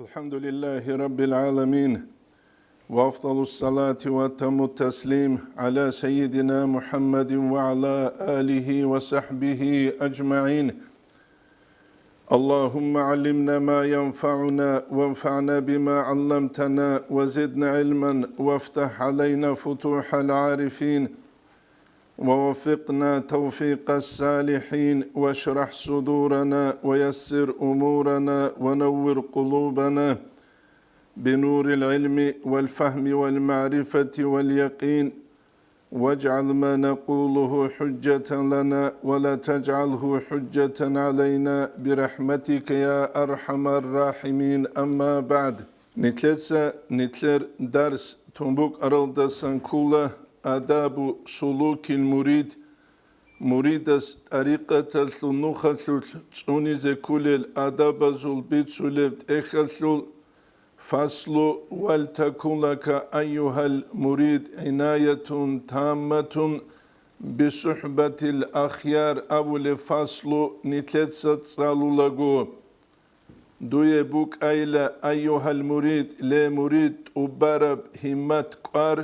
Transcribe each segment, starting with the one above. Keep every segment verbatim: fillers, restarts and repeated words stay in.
الحمد لله رب العالمين، وأفضل الصلاة وأتم التسليم على سيدنا محمد وعلى آله وصحبه أجمعين. اللهم علمنا ما ينفعنا وانفعنا بما علمتنا وزدنا علما وافتح علينا فتوح العارفين ووفقنا توفيق الصالحين واشرح صدورنا ويسر أمورنا ونور قلوبنا بنور العلم والفهم والمعرفة واليقين واجعل ما نقوله حجة لنا ولا تجعله حجة علينا برحمتك يا أرحم الراحمين. أما بعد. Нилъеца нилъер дарс тун букӀаралдасан ккола адабу сулукил мурид, муридас тӀарикъаталъул нухалъулъ цӀунизе кколел адабазул бицулеб тӀехьалъул фаслу, «Вал такун лака, айюгьал мурид, гӀинаятун тамматун бисухӀбатил ахяр» абулеб фаслу нилъеца цӀалулаго. Дуе букӀайила, айюгьал мурид, ле мурид, тӀубараб гьиммат кӀвар,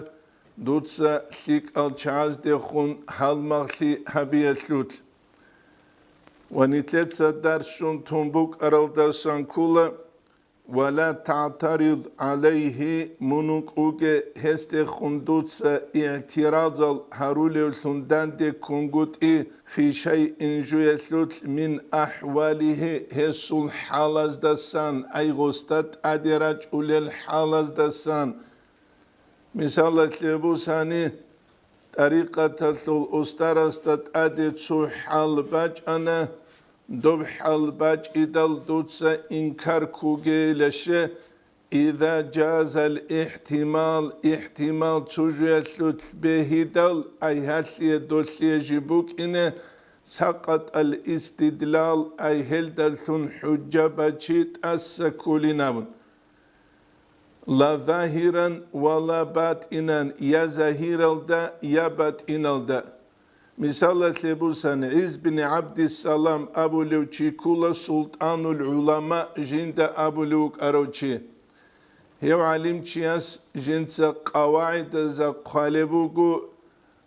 дуца лъикӀал чагӀаздехун гьалмагълъи гьабиялъулъ. Ва нилъеца дарс щун тун букӀаралдасан ккола: «Ва ла тагӀтарид гӀалайгьи», мун вукӀуге гьесдехун дуца игӀтиразал гьарулевлъун дандеккунгутӀи, «фи шайин», жуялъулъ, «мин ахӀвалигьи», гьесул хӀалаздасан, ай гъосда тӀаде рачӀулел хӀалаздасан. Мисалалъе бусани, тӀарикъаталъул устарасда тӀаде цо хӀал бачӀана, доб хӀал бачӀидал дуца инкар ккугейилаще, иза жазал ихтимал, ихтимал цо жуялъулъ бегьидал, ай гьалъие долъие жиб букӀине, сакъатӀал истидлал, ай гьелдалъун хӀужжа бачи тӀаса кколин абун. Ла загьиран ва ла батӀинан, я загьиралда, я батӀиналда. Мисалалъе бусан, ГӀиз бин ГӀабдиссалам абулев чи ккула, султӀанул гӀулама жинда абулев вукӀарав чи. Гьев гӀалимчияс жинца къавагӀидазда хъвалеб буго,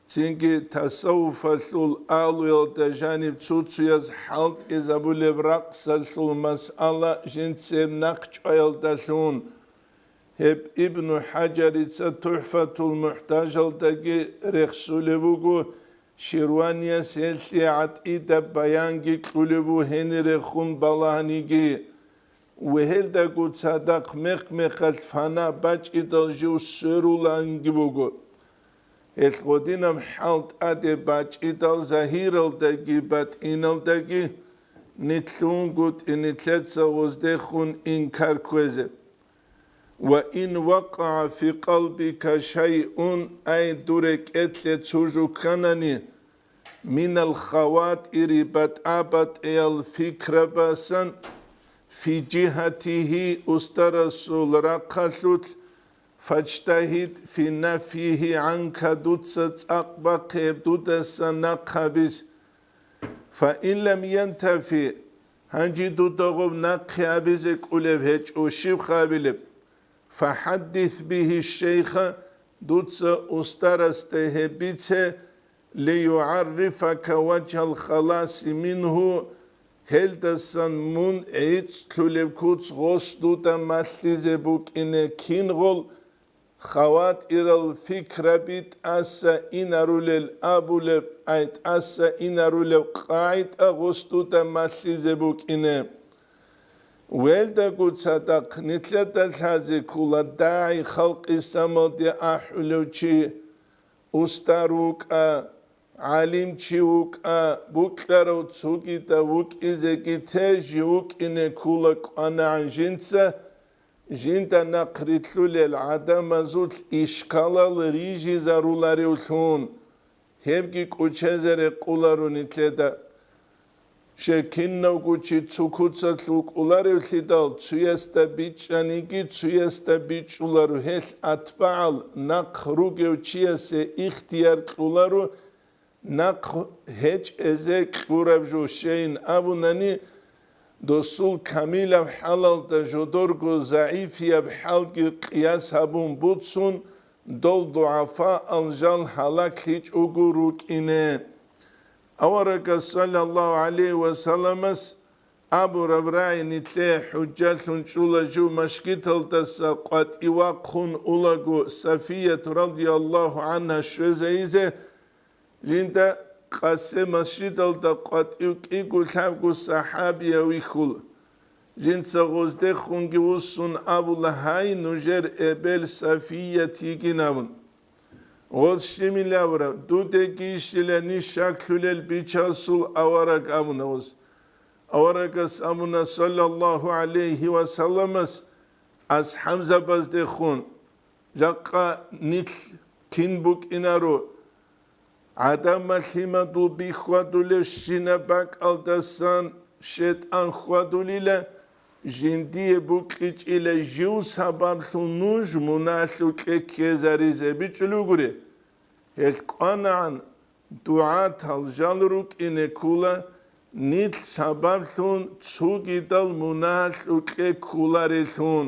цинги тасаввуфалъул агьлуялда жаниб цо-цояз хӀалтӀизабулеб ракъсалъул масъала жинцеб нахъчӀваялдалъун. Гьеб Ибну ХӀажарица ТухӀфатул МухӀтажалдаги рехсулеб буго, Ширванияс гьелъие гӀатӀидаб баянги кьулеб буго гьенирехун балагьаниги. Ва гьелдаго цадахъ мех-мехалъ фана бачӀидал жив сверуланги буго. Гьелъ гъодинаб хӀал тӀаде бачӀидал загьиралдаги батӀиналдаги нилъунгутӀи нилъеца гъоздехун инкар кквезе. «Ва ин вакъагӀа фи къалбика шайъун», ай дур рекӀелъе цо жо кканани, «минал хаватири», батӀа-батӀиял фикрабасан, «фи жигьатигьи», устарасул рахъалъулъ, «фажтагьид фи нафйигьи гӀанка», дуца цӀакъ бахъе гьеб дудаса нахъ гьабиз. «Фа ин лам янтафи», гьанже дуда гъоб нахъе гьабизе кӀолеб гьечӀо, щиб гьабилеб? «ФахӀаддис бигьи шейха», дуца устарасда гьеб бице, «лиюгӀаррифака важгьал халаси мингьу», гьелдасан мун гӀицӀлъулеб куц гъос дуда малъизе букӀине кингъол хаватирал фикраби тӀаса инарулел абулеб, ай тӀаса инарулеб къагӀида гъос дуда малъизе букӀине. Гьелдаго цадахъ нилъеда лъазе ккола дагӀи халкъ исламалде ахӀулев чи, устар вукӀа, гӀалимчи вукӀа, бокьарав цогидав вукӀизеги те жив вукӀине ккола кӀванагӀан жинца, жинда нахърилълъулел гӀадамазулъ ишкалал рижизаруларевлъун, гьебги кӀочезе рекъоларо нилъеда. Щай кинавго чи цо куцалъ вукӀуларевлъидал, цоясда бичӀчӀаниги, цоясда бичӀчӀуларо гьелъ атбагӀал, нахъ ругев чиясе ихтияр кьоларо, нахъ гьечӀезе кьураб жо щайин абунани, Досул камилаб хӀалалда жодорго загӀипияб хӀалги къияс гьабун буцун, дол дугӀафаал жал гьалаглъичӀого рукӀине. Аварагас саллаллагьу гӀалайгьи ва салламас абураб рагӀи нилъее хӀужжалъун чӀула жив машгиталдаса къватӀив вахъун улаго Сафият радияллагьу гӀангьа щвезайизе, жинда къасе машгиталда къватӀив кӀиго лъабго сахӀабияв вихьула. Жинца гъоздехунги вуссун абула: «Гьай, нужер эбел Сафият йигин», – абун. Гъоз щибилавра, дудегийищила ниж щаклъулел бичасул авараг абуна гъоз. Аварагас абуна, саллаллагьу гӀалайгьи ва салламас, асхӀабзабаздехун: «Жакъа нилъ кин букӀинаро, гӀадамал лъимадул би хьвадулевщинаб бакӀалдасан шайтӀан хьвадулила, жиндие букӀичӀила жив сабаблъун нуж мунагьалъукье ккезаризе», – бичӀчӀулев гури. Гьел кӀванагӀан дугӀатал жал рукӀине ккула, нилъ сабаблъун цогидал мунагьалъукье кколарелъун,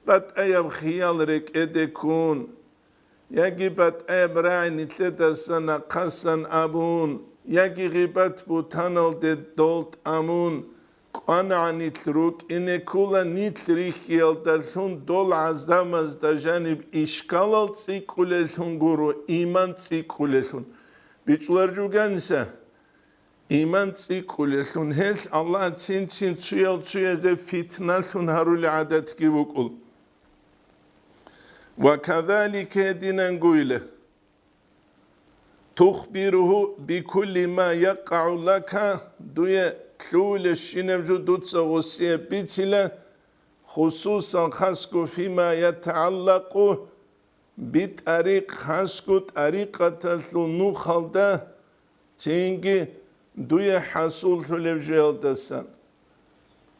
батӀаяб хиял рекӀеде ккун, яги батӀаяб рагӀи нилъедаса нахъасан абун, яги гъибат-бугьтаналде дол тӀамун, кӀванагӀан нилъ рукӀине ккула, нилъ рихьиялдалъун дол гӀадамазда жаниб ишкалал цӀикӀкӀулеллъун гуро, иман цӀикӀкӀулеллъун. БичӀчӀуларищ бугониса, иман цӀикӀкӀулеллъун, гьелъ Аллагьас цин-цин цуял-цуязе фитналъун гьарулел гӀадатги букӀул. Ва казалика, гьединангойила. Тухбиругьу бикулли ма якъагӀу лака, дуе лъугьулебщинаб жо дуца гъосие бицила, хусусан хасго фима ятагӀаллакъу битӀарикъ, хасго тӀарикъаталъул нухалда, цинги дуе хӀасуллъулеб жоялдасан.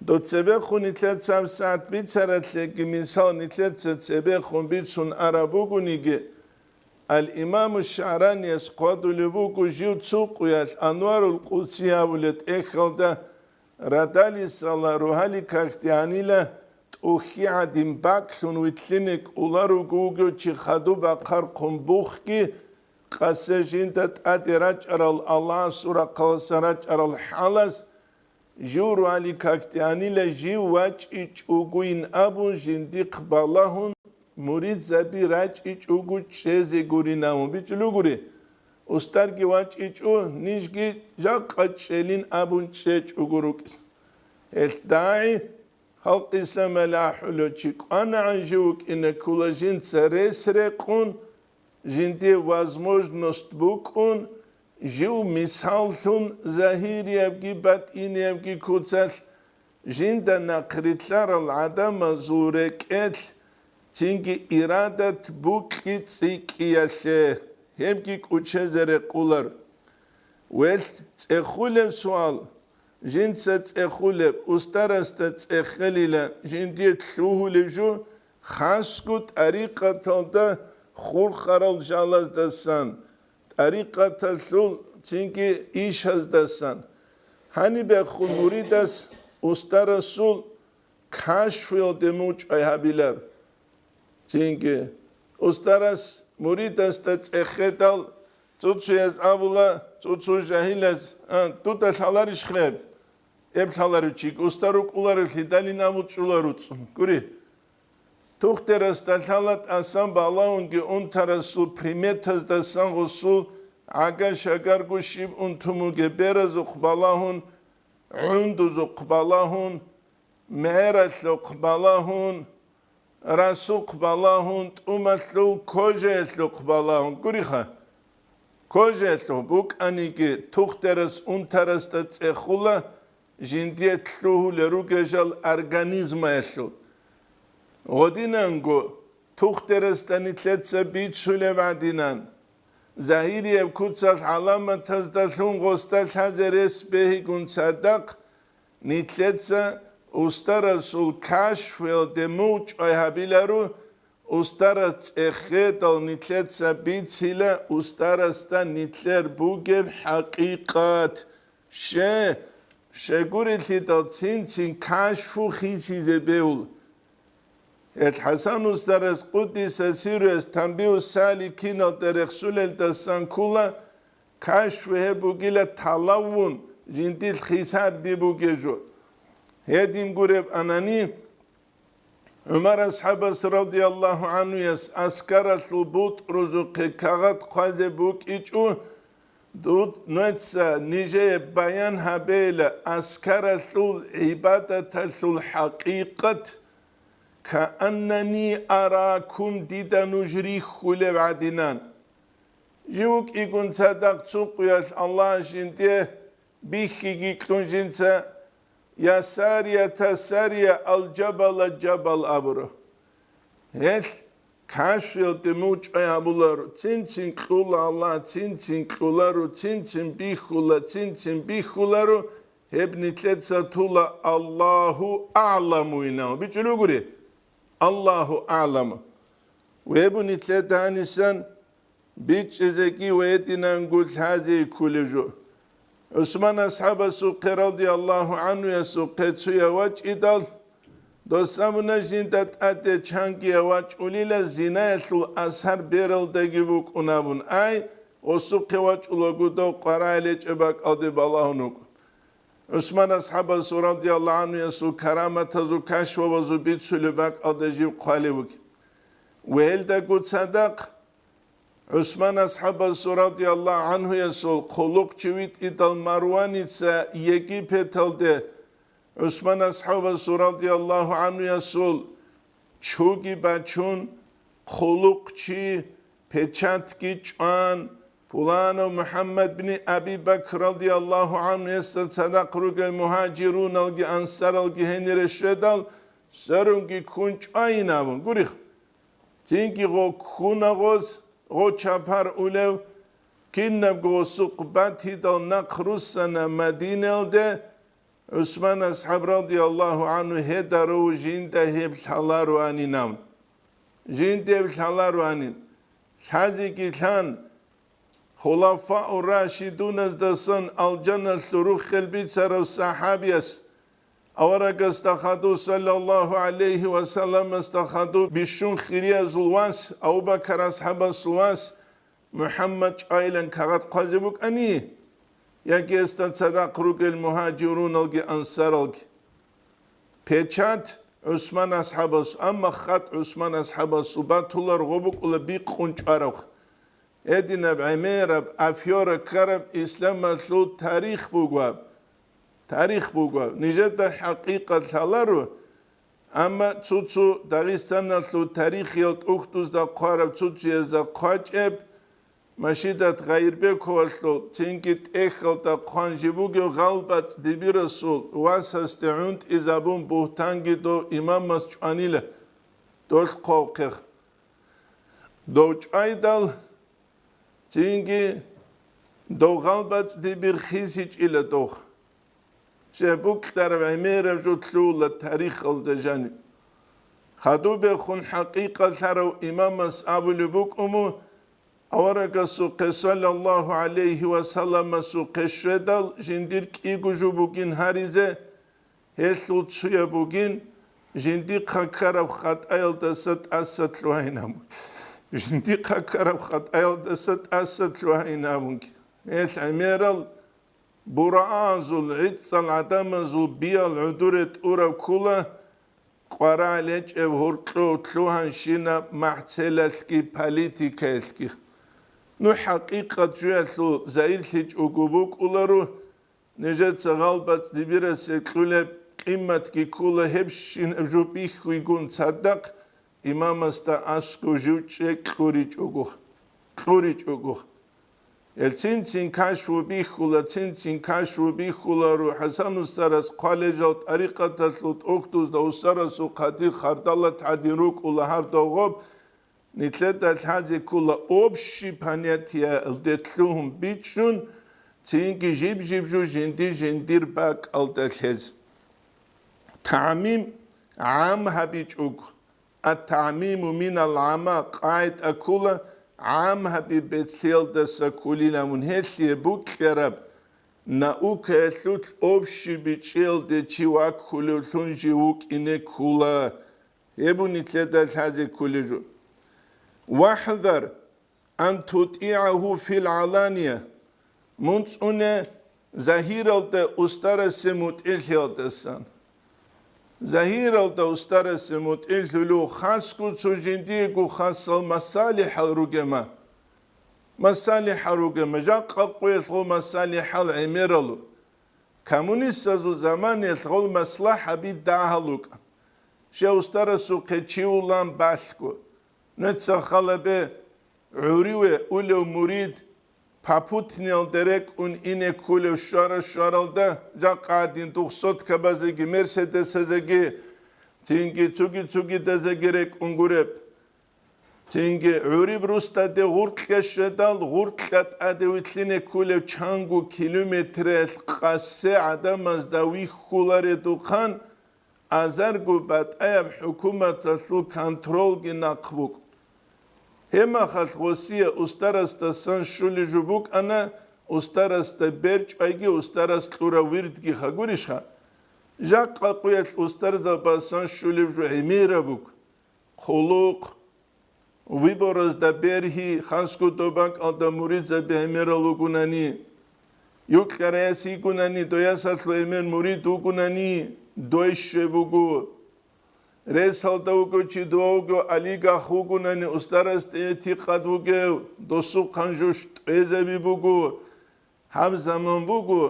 Дов цебехун нилъеца гьабсагӀат бицараблъиги, мисал, нилъеца цебехун бицун араб бугониги, ал-Имаму ШагӀранияс хъвадулеб буго жив цо къуялъ Анварул Къудси абулеб тӀехьалда, радалисала рогьалил какде гьанила тӀухьи гӀадин бакӀлъун вилълъине кӀоларого вугев чи хадуб ахъархъун бухги, къасе жинда тӀаде рачӀарал Аллагьасул рахъалъа рачӀарал хӀалас, жив рогьалил какде гьанила жив вачӀичӀогойин абун жиндихъ балагьун, муридзаби рачӀичӀого чӀезе гурин абун бичӀчӀулев гури. Устарги вачӀичӀо, нижги жакъа чӀелин абун чӀечӀого рукӀин. Гьелъ дагӀи халкъиса мел ахӀулев чи кӀванагӀан жив вукӀине ккула жинца рес рекъун, жиндие возможность букӀун, жив мисаллъун загьириябги батӀиниябги куцалъ, жинда нахърилълъарал гӀадамазул рекӀелъ цинги ирадат букьи-цӀикӀкӀиялъе, гьебги кӀучезе рекъулар. Велъ цӀехулеб суал, жинца цӀехулеб, устарасда цӀехелила жиндие лъугьулеб жо, хасго тӀарикъаталда хурхарал жалаздасан, тӀарикъаталъул цинги ишаздасан. Гьанибехун муридас устарасул кашфуялде мучӀай гьабилар. Цинги устарас муридасда цӀехедал, цо-цояз абула, цо-цо жагьилаз: «А, дуда лъаларищ хеб?» Эб лъаларев чиги устар рукӀуларев лъидалин абул чӀула руцӀцӀун. Гури, тухтерасда лъала тӀасан балагьунги унтарасул приметаздасан гъусул гӀага-шагарго щиб унтун бугеб беразухъ балагьун, гӀундузухъ балагьун, мегӀералъухъ балагьун, расухъ балагьун, тӀумалъул кожаялъухъ балагьун. Гуриха, кожаялъухъ букӀаниги, тухтерас унтарасда цӀехула жиндие лъугьулел ругел жал организмаялъул. Гъодинанго тухтерасда нилъеца бицулеб гӀадинан, загьирияб куцалъ гӀаламатаздалъун гъосда лъазе рес бегьигун цадахъ, нилъеца устарасул кашфуялде мугъчӀвай гьабиларо, устарас цӀехедал нилъеца бицила устарасда нилъер бугеб хӀакъикъат. Ще, щайгурелъидал цин-цин кашфу хисизе бегьула. Гьел ХӀасан устарас къуддиса сирруяс Танбиус саликиналда рехсулелдасан ккола, кашфу гьеб бугила талавун жиндилъ хисарди бугеб жо. Гьедин гуреб анани, ГӀумар асхӀабас радияллагьу гӀанхуяс аскаралъул бутӀрузухъе кагъат хъвазе букӀичӀо, дуд-, нужеца нижее баян гьабейила аскаралъул гӀибадаталъул хӀакъикъат, кааннани аракум, дида нуж рихьулев гӀадинан. Жив вукӀигун цадахъ цо къуялъ Аллагьас жинде бихьиги кьун жинца, я сарията сария, ал-жабала жабал абуру. Гьелъ кашфиялде мугъчӀвай гьабуларо, цин-цин кьула Аллагь, цин-цин кьуларо, цин-цин бихьула, цин-цин бихьуларо, гьеб нилъеца тула Аллагьу агӀламу инав. БичӀчӀулев гури? Аллагьу агӀламу. Гьеб нилъеда гьанисан бичӀчӀизеги ва гьединанго лъазе кколев жо. ГӀусман асхӀабасухъе радияллагьу гӀанхуясухъе цояв вачӀидал, дос абуна жинда тӀаде чангияв вачӀулила, зинаялъул асар бералдаги букӀун абун, ай, гъосухъе вачӀулаго дов къварагӀел гьечӀеб бакӀалде балагьун вукӀун. ГӀусман асхӀабасул радияллагьу гӀанхуясул караматазул кашфабазул бицулеб бакӀалда жив хъвалев вугеб. Ва гьелдаго цадахъ ГӀусман асхӀабасул радияллагьу гӀанхуясул хъулухъчи витӀидал Марваница Египеталде ГӀусман асхӀабасул радияллагьу гӀанхуясул чуги бачун, хъулухъчи, печатги чӀван, пуланав МухӀаммад бни Аби Бакр радияллагьу гӀанхуясда цадахъ ругел мугьажируналги ансаралги гьенире щведал, сверунги ккун чӀвайин абун. Гурихъ, цинги гъо ккуна гъоз, гъо чапар улев, кинабго гъосухъ батидал нахъ руссана Мадинаялде, ГӀусман асхӀаб радияллагьу гӀанху гьедаро жинда гьеб лъалароанин абун. Жинда гьеб лъалароанин. Лъазеги лъан, Хулафау Рашидуназдасан алжаналъул руххел бицарав сахӀабияс, аварагасда хадув, саллаллагьу гӀалайгьи ва салламасда хадув, бищун хириязул вас, Абу Бакар асхӀабасул вас, МухӀаммад чӀвайилан кагъат хъвазе букӀани, яги гьесда цадахъ ругел мугьажируналги ансаралги. Печат ГӀусман асхӀабас, амма хатӀ ГӀусман асхӀабасул батулар гъо букӀула бикъун чӀвараб. Гьединаб гӀемераб афера ккараб исламалъул тарих буго аб. Тарих буго аб. Нижеда хӀакъикъат лъаларо, амма цо-цо Дагъистаналъул тарихиял тӀухьдузда хъвараб цо-цоязда хъвачӀеб, Машидат Гъайирбековалъул цинги тӀехьалда хъван жиб бугев ГъалбацӀ Дибирасул васасде гӀунтӀизабун бугьтанги дов имамас чӀванила, долъ хъвавхъех. Дов чӀвайдал, цинги дов ГъалбацӀ Дибир хисичӀила дов. Жеб букьараб гӀемераб жо лъугьула тарихалда жаниб. Хадубехун хӀакъикъат лъарав имамас абулеб букӀун мун, аварагасухъе, саллаллагьу гӀалайгьи ва салламасухъе щведал, жиндир кӀиго жо бугин гьаризе, гьелъул цояб бугин, жиндихъа ккараб хатӀаялдаса тӀаса лъугьайин абун. Жиндихъа ккараб хатӀаялдаса тӀаса лъугьайин абунги. Гьелъ гӀемерал бураазул, гӀицӀал гӀадамазул биял гӀодоре тӀураб ккола къварагӀел гьечӀеб гьоркьов лъугьанщинаб махӀцелалъги политикаялъги. Ну хӀакъикъат жоялъул загьирлъичӀого букӀуларо, нижеца ГъалбацӀ Дибирасе кьулеб къимматги ккола гьебщинаб жо бихьуйгун цадахъ, имамасда аскӀов жив чӀей кьуричӀого, кьуричӀого. Гьел цин-цин кашфу бихьула, цин-цин кашфу бихьуларо, ХӀасан устарас хъвалел жал тӀарикъаталъул тӀохьдузда устарасул хъатир хардалат гӀадин рукӀула гьаб довгъоб, нилъеда лъазе ккола общий понятиялде лъугьун бичӀчӀун, цинги жиб-жиб жо жинди-жиндир бакӀалда лъез. ТагӀмим гӀам гьабичӀого. Ат-тагӀмиму минал гӀама къагӀида ккола, гӀам гьаби бецлъиялдаса кколила мун, гьелъие букьараб наукаялъул общий бичӀчӀиялде чи ваккулевлъун жив вукӀине ккула. Гьеб нилъеда лъазе кколеб жо. «ВахӀзар ан тутӀигӀагьу фил гӀалания», мун цӀуне загьиралда устарасе мутӀигӀлъиялдасан. Загьиралда устарасе мутӀигӀлъулев хасго цо жиндиего хасал масалихӀал ругема. МасалихӀал ругема, жакъа къуялъул масалихӀал гӀемералу. Коммунистазул заманиялъ гъол маслахӀаби дагьал рукӀа. Щай устарасухъе чи вулан балъго. Нуца халабе гӀуриве улев мурид попутниялда рекӀун ине кколев щвара-щваралда, жакъа гӀадин двухсоткабазеги, мерседесазеги, цинги цуги-цугидазеги рекӀун гуреб. Цинги гӀуриб рустаде гъуркьа щведал, гъуркьа тӀаде вилълъине кколев чанго километраялъ къасе гӀадамазда вихьуларедухъан азарго батӀаяб хӀукуматалъул контролги нахъ букӀ. Гьебмахалъ гъосие устарасдасан щулеб жо букӀана, устарасда берчӀвайги устарас кьурав вирдги хагурищха? Жакъа къуялъ устарзабасан щулеб жо гӀемераб буго. Хъулухъ, выборазда бергьи, хасго доб бакӀалда муридзаби гӀемерал ругунани, юкьараяс йигунани, доясалъул гӀемер мурид вугунани, дой щве буго. Ресалда вуго чи, дова вуго олигарх вугунани, устарасде этикъад вугев, досухъан жо щтӀезаби буго. Гьаб заман буго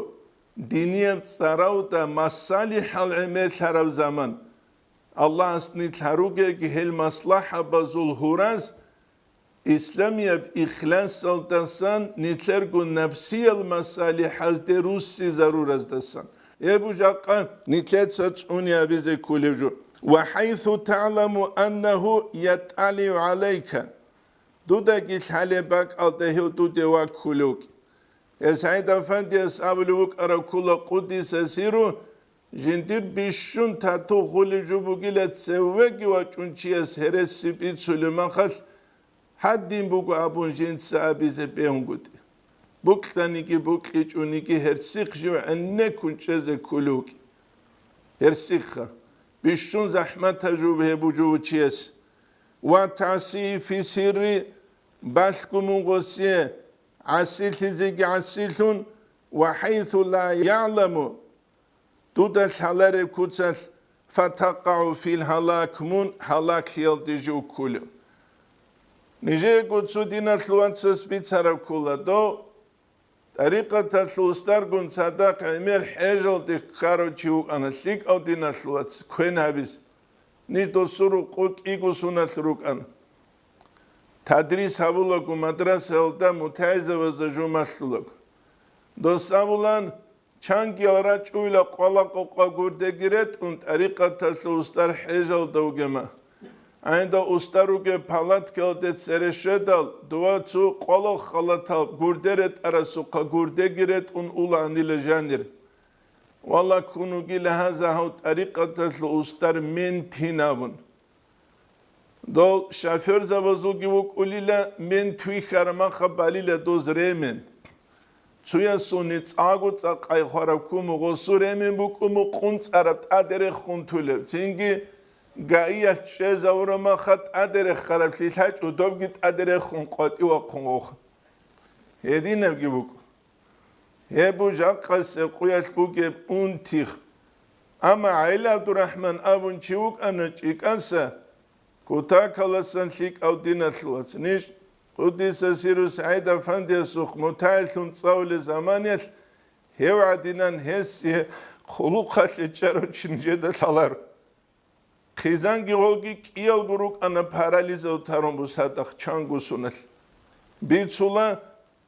динияб цӀаравда масалихӀал гӀемерлъараб заман. Аллагьас нилъ гьаругеги гьел маслахӀабазул гьураз, исламияб ихласалдасан нилъерго напсиял масалихӀазде руссизарураздасан. Гьеб жакъа нилъеца цӀуни абизе кколеб жо. «Ва хӀайсу та'ламу аннагьу ятӀалигӀу гӀалайка». Дудаги лъалеб бакӀалда гьев дуде ваккулев вукӀи. Гьес ГӀайд-Афандияс абулев вукӀарав ккола, къуддиса сирругьу, жиндир бищун тату хулеб жо бугила, цевеги вачӀун чияс гьереси бицулеб махалъ, гьадин буго абун жинца абизе бегьунгутӀи. Букьаниги букьичӀониги гьерсихъ жив гӀенеккун чӀезе кколев вукӀи. Гьерсихъа. Бищун захӀматаб жо гьеб буго чияс. «Ва таси фи сирри», балъго мун гъосие гӀасилъизеги гӀасилъун, «ва хӀайсу ла ягӀламу», дуда лъалареб куцалъ, «фатакъагӀу фил гьалак», мун гьалаклъиялде жив кколев. Нижеего цо диналъул вацас бицараб ккола, дов тӀарикъаталъул устаргун цадахъ гӀемер хӀежалде ккарав чи вукӀана, лъикӀав диналъул вац, квен гьабизе. Ниж досул рукъу кӀиго соналъ рукӀана. Тадрис гьабулаго мадрасаялда мутагӀилзабазда жо малъулаго. Дос абулан, чангиял рачӀуйла къвала-къокъа гурдеги ретӀун, тӀарикъаталъул устар хӀежалда вугема. ГӀайда устар ругеб палаткаялде цере щведал, дова цо къвала халатал гурде ретӀарасухъа гурдеги ретӀун уланила жанир. Валла, ккун вугила гьаза гьав тӀарикъаталъул устар ментин абун. Дол шофёрзабазулги вукӀулила, мент вихьараб махаб балила доз ремен. Цуясул ницӀаго цӀакъай хвараб ккун гъосу ремен букӀун мукъун цӀараб тӀаде рехун тулеб. Цинги ГАИялъ чӀезавураб маха тӀаде рехараблъи лъачӀо, добги тӀаде рехун къватӀивахъун гъохъ. Гьединабги букӀу. Гьеб бу жакъасе къуялъ бугеб унтих. Амма ГӀели ГӀабдурахӀман абун чи вукӀана ЧӀикӀаса, кутакаласан лъикӀав диналъул вац. Ниж къуддиса сирру СагӀид-Афандиясухъ мутагӀилъун цӀалулел заманиялъ гьев гӀадинан гьесие хъулухъалъе чӀарав чи нижеда лъаларо. Хъизанги гъолги кӀиялго рукӀана парализав тарун бусадахъ чанго суналъ. Бицула,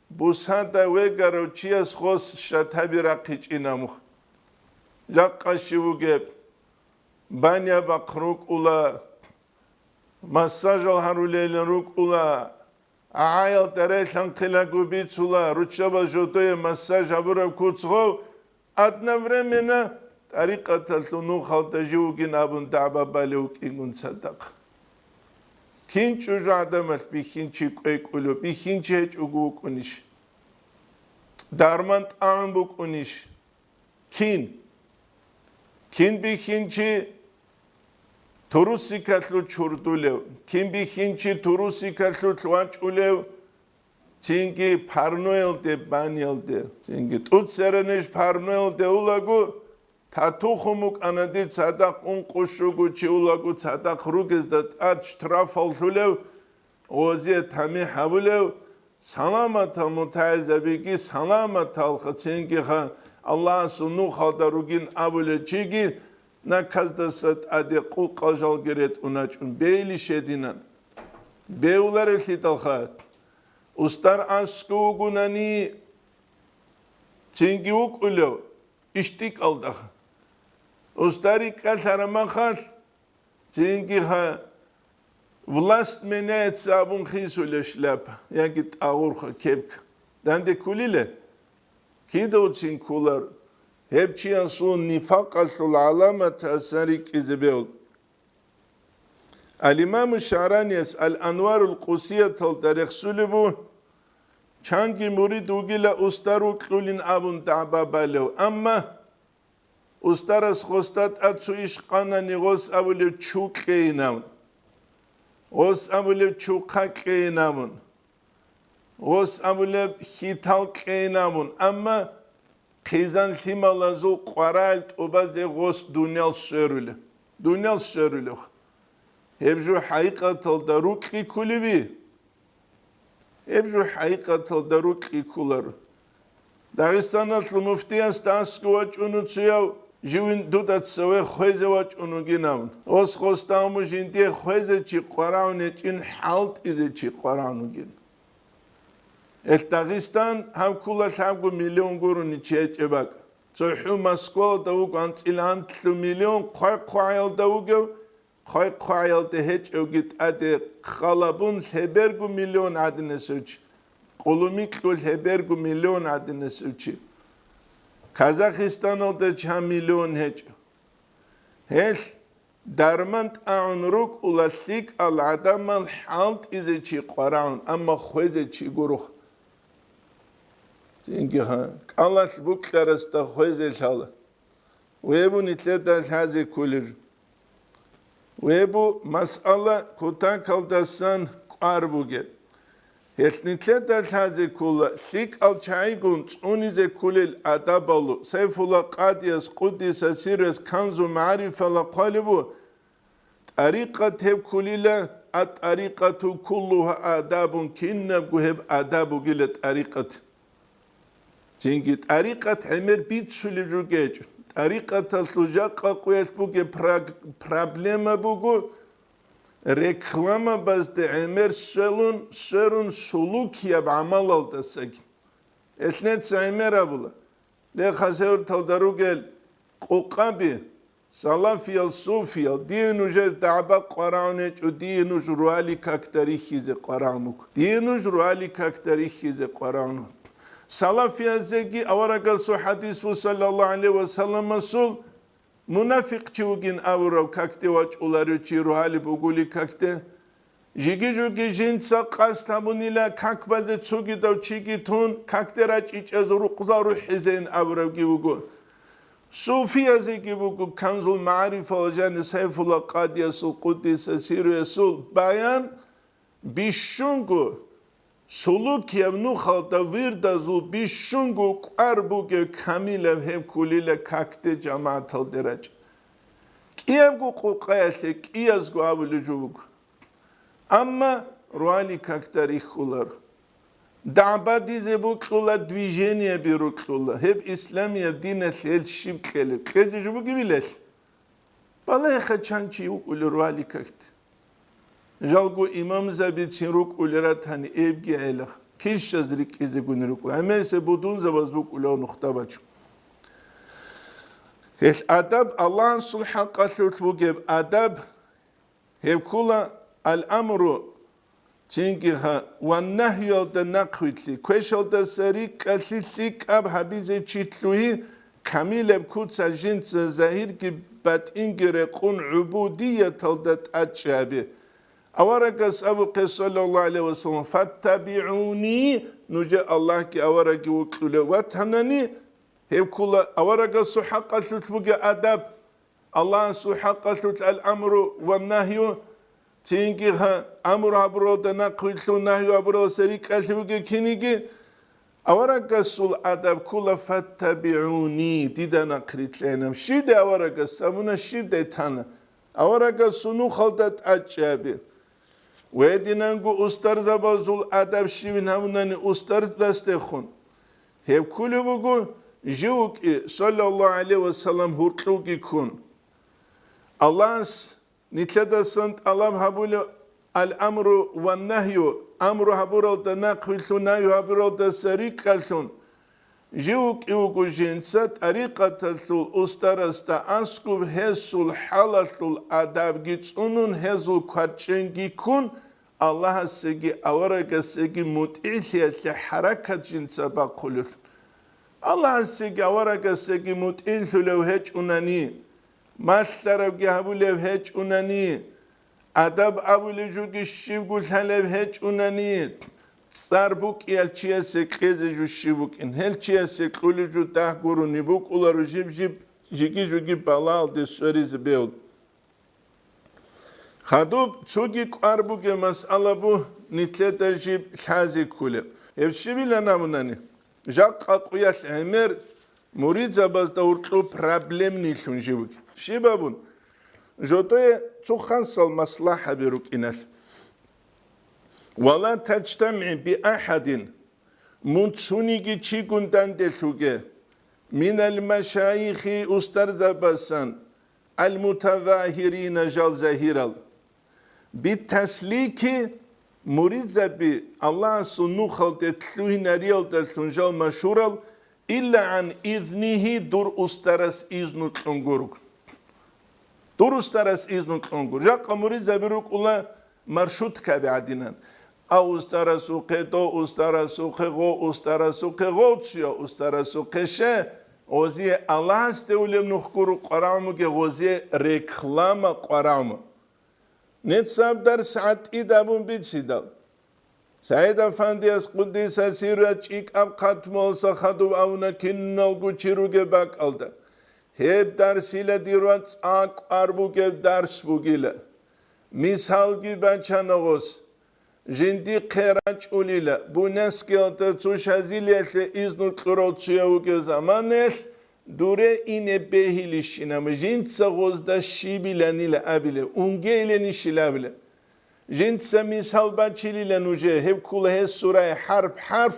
бусада вегарав чияс гъос шатаби рахъичӀин амух. Жакъа щив вугеб? Баня бахъ рукӀула, массажал гьарулейилан рукӀула, гӀагӀаял дарай лъанхъилаго бицула, руччабаз жодое массаж гьабураб куц гъов, одновременно тӀарикъаталъул нухалда жив вугин абун дагӀба балев вукӀингун цадахъ. Кин чӀужу гӀадамалъ бихьинчи кӀвекӀулев, бихьинчи гьечӀого вукӀунищ? дарман тӀагӀун букӀунищ? Кин? Кин бихьинчи турусикалъул чурдулев, кин бихьинчи турусикалъулъ вачӀулев, цинги парноялде, баниялде, цинги тӀуцеранищ парноялде улаго, татухум букӀана дир цадахъ ункъо щуго чи улаго цадахъ ругезда тӀад штрафаллъулев, гъозие тамихӀ гьабулев, саламатал мутагӀилзабиги, саламатал хъаценгиха Аллагьасул нухалда ругин абулев чиги наказдаса тӀаде къукъал жалги ретӀуначӀун бейли щединан. Бевларелъидалха, устар аскӀов вугунани, цинги вукӀулев, ИштӀикӀалда. Устар рикӀкӀалъараб махалъ, цинги гьа, власть меняется абун хисулев шляпа, яги тӀагъурха кепка. Данде ккулила? Кидавцин кколар, гьеб чиясул нифакъалъул гӀаламатасан рикӀкӀизе бегьул. Ал-Имаму ШагӀраниялъ Ал-Анварул Къудсияталда рехсулеб буго, чанги мурид вугила устар вукьулин абун дагӀба балев, амма устарас гъосда тӀад цо иш къанани, гъос абулев чу кьейин абун, гъос абулев чухъа кьейин абун, гъос абулеб хьитал кьейин абун, амма хъизан-лъималазул къварагӀел тӀубазе гъос дуниял сверулев. Дуниял сверулев. Гьеб жо хӀакъикъаталда рукьи ккулеби? Гьеб жо хӀакъикъаталда рукьи кколаро. Дагъистаналъул муфтиясда аскӀов вачӀуна цояв, живин дуда цеве хвезе вачӀун вугин абун. Гъос гъосда абун жиндие хвезе чи къварагӀун гьечӀин, хӀалтӀизе чи къварагӀун вугин. Эл Дагъистан гьаб ккола лъабго миллион гурони чи гьечӀеб бакӀ. ЦохӀо Москвалда вуго анцӀила анлъго миллион, хъвай-хъвагӀаялда вугев, хъвай-хъвагӀаялда гьечӀевги тӀаде халабун лъеберго миллион гӀадинасев чи, къулумикьго лъеберго миллион гӀадинасев чи. Казахистаналда чи гьаб миллион гьечӀев. Гьелъ дарман тӀагӀун рукӀула лъикӀал гӀадамал хӀалтӀизе чи къварагӀун, амма хвезе чи гуроха. Цинги гьа, кӀалалъ букьарасда хвезе лъала. Вебу нилъеда лъазе кколеб жо. Вебу масъала кутакалдасан кӀвар бугеб. Гьелъ нилъеда лъазе ккола лъикӀал чагӀигун цӀунизе кколел адабалу. Сайфулла Къадияс, къуддиса сирругьу, Канзу МагӀарифала хъвалеб буго, тӀарикъат гьеб кколила, ат-тӀарикъату куллугьа адабун, кинабго гьеб адаб бугила тӀарикъат. Цинги тӀарикъат гӀемер бицулеб жо гьечӀо. ТӀарикъаталъул жакъа къуялъ бугеб праг-, проблема буго, рекламабазде гӀемер сверун, сверун сулукияб гӀамалалдасаги. Элънеца гӀемер абула, ле, хасавюрталда ругел къукъаби, салафиял, суфиял, дие нужер дагӀба къварагӀун гьечӀо, дие нуж руали какда рихьизе къварагӀун вуго. Дие нуж руали какда рихьизе къварагӀун вуго. Салафиязеги аварагасул хӀадис буго, саллаллагьу гӀалайгьи ва салламасул, мунафикъ чи вугин абурав какде вачӀуларев чи руали бугули какде. Жиги-жуги жинца къасд гьабунила как базе цогидав чиги тун, какде рачӀичӀаз рукъзал рухӀизейин абуравги вуго. Суфиязеги буго, Канзул МагӀарифал жанив Сайфулла Къадиясул, къуддиса сирругьу, баян бищунго, сулукияб нухалда вирдазул бищунго кӀвар бугев камилаб гьеб кколила какде жамагӀаталде рачӀа. КӀиябго къукъаялъе кӀиязго абулеб жо буго. Амма руали какда рихьуларо. ДагӀба дизе бокьула, движениеби рокьула. Гьеб исламияб диналъ гьел щиб кьелеб? Кьезе жо бугебилелъ? Балагьеха чан чи вукӀулев руали какде. Жалго имамзабицин рукӀулел ратани эбги гӀелаха. Килщаз рикӀкӀизегуни рукӀула. ГӀемерисеб будунзабаз букӀулев нухда бачун. Гьелъ адаб Аллагьасул хӀакъалъулъ бугеб адаб. Гьеб ккола ал-амру, цинги гьа, ва нагьюялда нахъвилълъи, квешалдаса рикӀкӀалъи лъикӀаб гьабизе чи лъугьи, камилаб куца жинца загьирги батӀинги рекъун гӀубудияталда тӀадчӀи гьабе. Аварагас абухъе, саллаллагьу гӀалайгьи ва саллам, «ФаттабигӀуни», нужер Аллагьги аварагги вокьулев ватанани, гьеб ккола аварагасул хӀакъалъулъ бугеб адаб, Аллагьасул хӀакъалъулъ ал-амру ва нагью, цинги гьа, амру гьабуралда нахъвилълъун, нагью гьабуралдаса рикӀкӀалъи бугеб киниги, аварагасул адаб ккола: «ФаттабигӀуни», дида нахърилълъайинаб. Щибдай аварагас абуна, щибдай тана. Аварагасул нухалда тӀадчӀей абе. Гьединанго устарзабазул адаб щибин гьабунани устарзабаздехун, гьеб кколеб буго, жив вукӀи, саллаллагьу гӀалайгьи ва саллам, гьуркьуги ккун. Аллагьас нилъедасан тӀалаб гьабулеб ал-амру ва нагью, амру гьабуралда нахъвилълъун, нагью гьабуралдаса рикӀкӀалъун, жив вукӀи вуго жинца тӀарикъаталъул устарасда аскӀоб, гьесул хӀалалъул адабги цӀунун, гьезул кварчӀенги ккун, Аллагьасеги аварагасеги мутӀигӀлъиялъе хӀаракат жинца бахъулев. Аллагьасеги аварагасеги мутӀигӀлъулев гьечӀунани, малъарабги гьабулев гьечӀунани, адаб абулев жуги щибго лъалеб гьечӀунани, цӀар букӀиял чиясе кьезе жо щиб букӀин, гьел чиясе кьулев жо дагь гурони букӀуларо жиб-жиб, жиги-жуги балагьалде сверизе бегьул. Хадуб цоги кӀвар бугеб масъала бу нилъеда жиб лъазе кколеб. Гьеб щибилан абунани, жакъа къуялъ гӀемер муридзабазда гьуркьу проблемнийлъун жив вугеб. Щиб абун? Жодое цо хансал маслахӀаби рукӀиналъ. «Ва ла таджтамигӀ би ахӀадин», мун цониги чигун данделъуге, «минал машайихи», устарзабасан, «ал-мутазагьирина», жал загьирал. «Битаслики», муридзаби Аллагьасул нухалде лъугьинариялдалъун жал машгьурал, «илла гӀан изнигьи», дур устарас изну кьун гуруг. Дур устарас изну кьун гур. Жакъа муридзаби рукӀула маршруткаби гӀадинан. А устарасухъе, до устарасухъе, гъо устарасухъе, гъо цуя устарасухъе ше, гъозие Аллагьасде улеб нух гуро къварагӀумуге, гъозие реклама къварагӀуму. Нецаб дарс гӀатӀид абун бицидал, СагӀид-афандияс къуддиса сирра чӀикӀаб хатмуялъа хадуб абуна киналго чи ругеб бакӀалда: «Гьеб дарсила дир вацӀа кӀвар бугеб дарс бугила. Мисалги бачана гъос. Жиндихъе рачӀулила, Буйнакскиялда цо Шазилиялъе изну кьурав цуяв вугев заманаялъ, дуре ине бегьилищинаб, жинца гъозда щибиланила абила, унгейиланищила абила. Жинца мисал бачилила нужее, гьеб ккола гьес сурай хӀарп-хӀарп,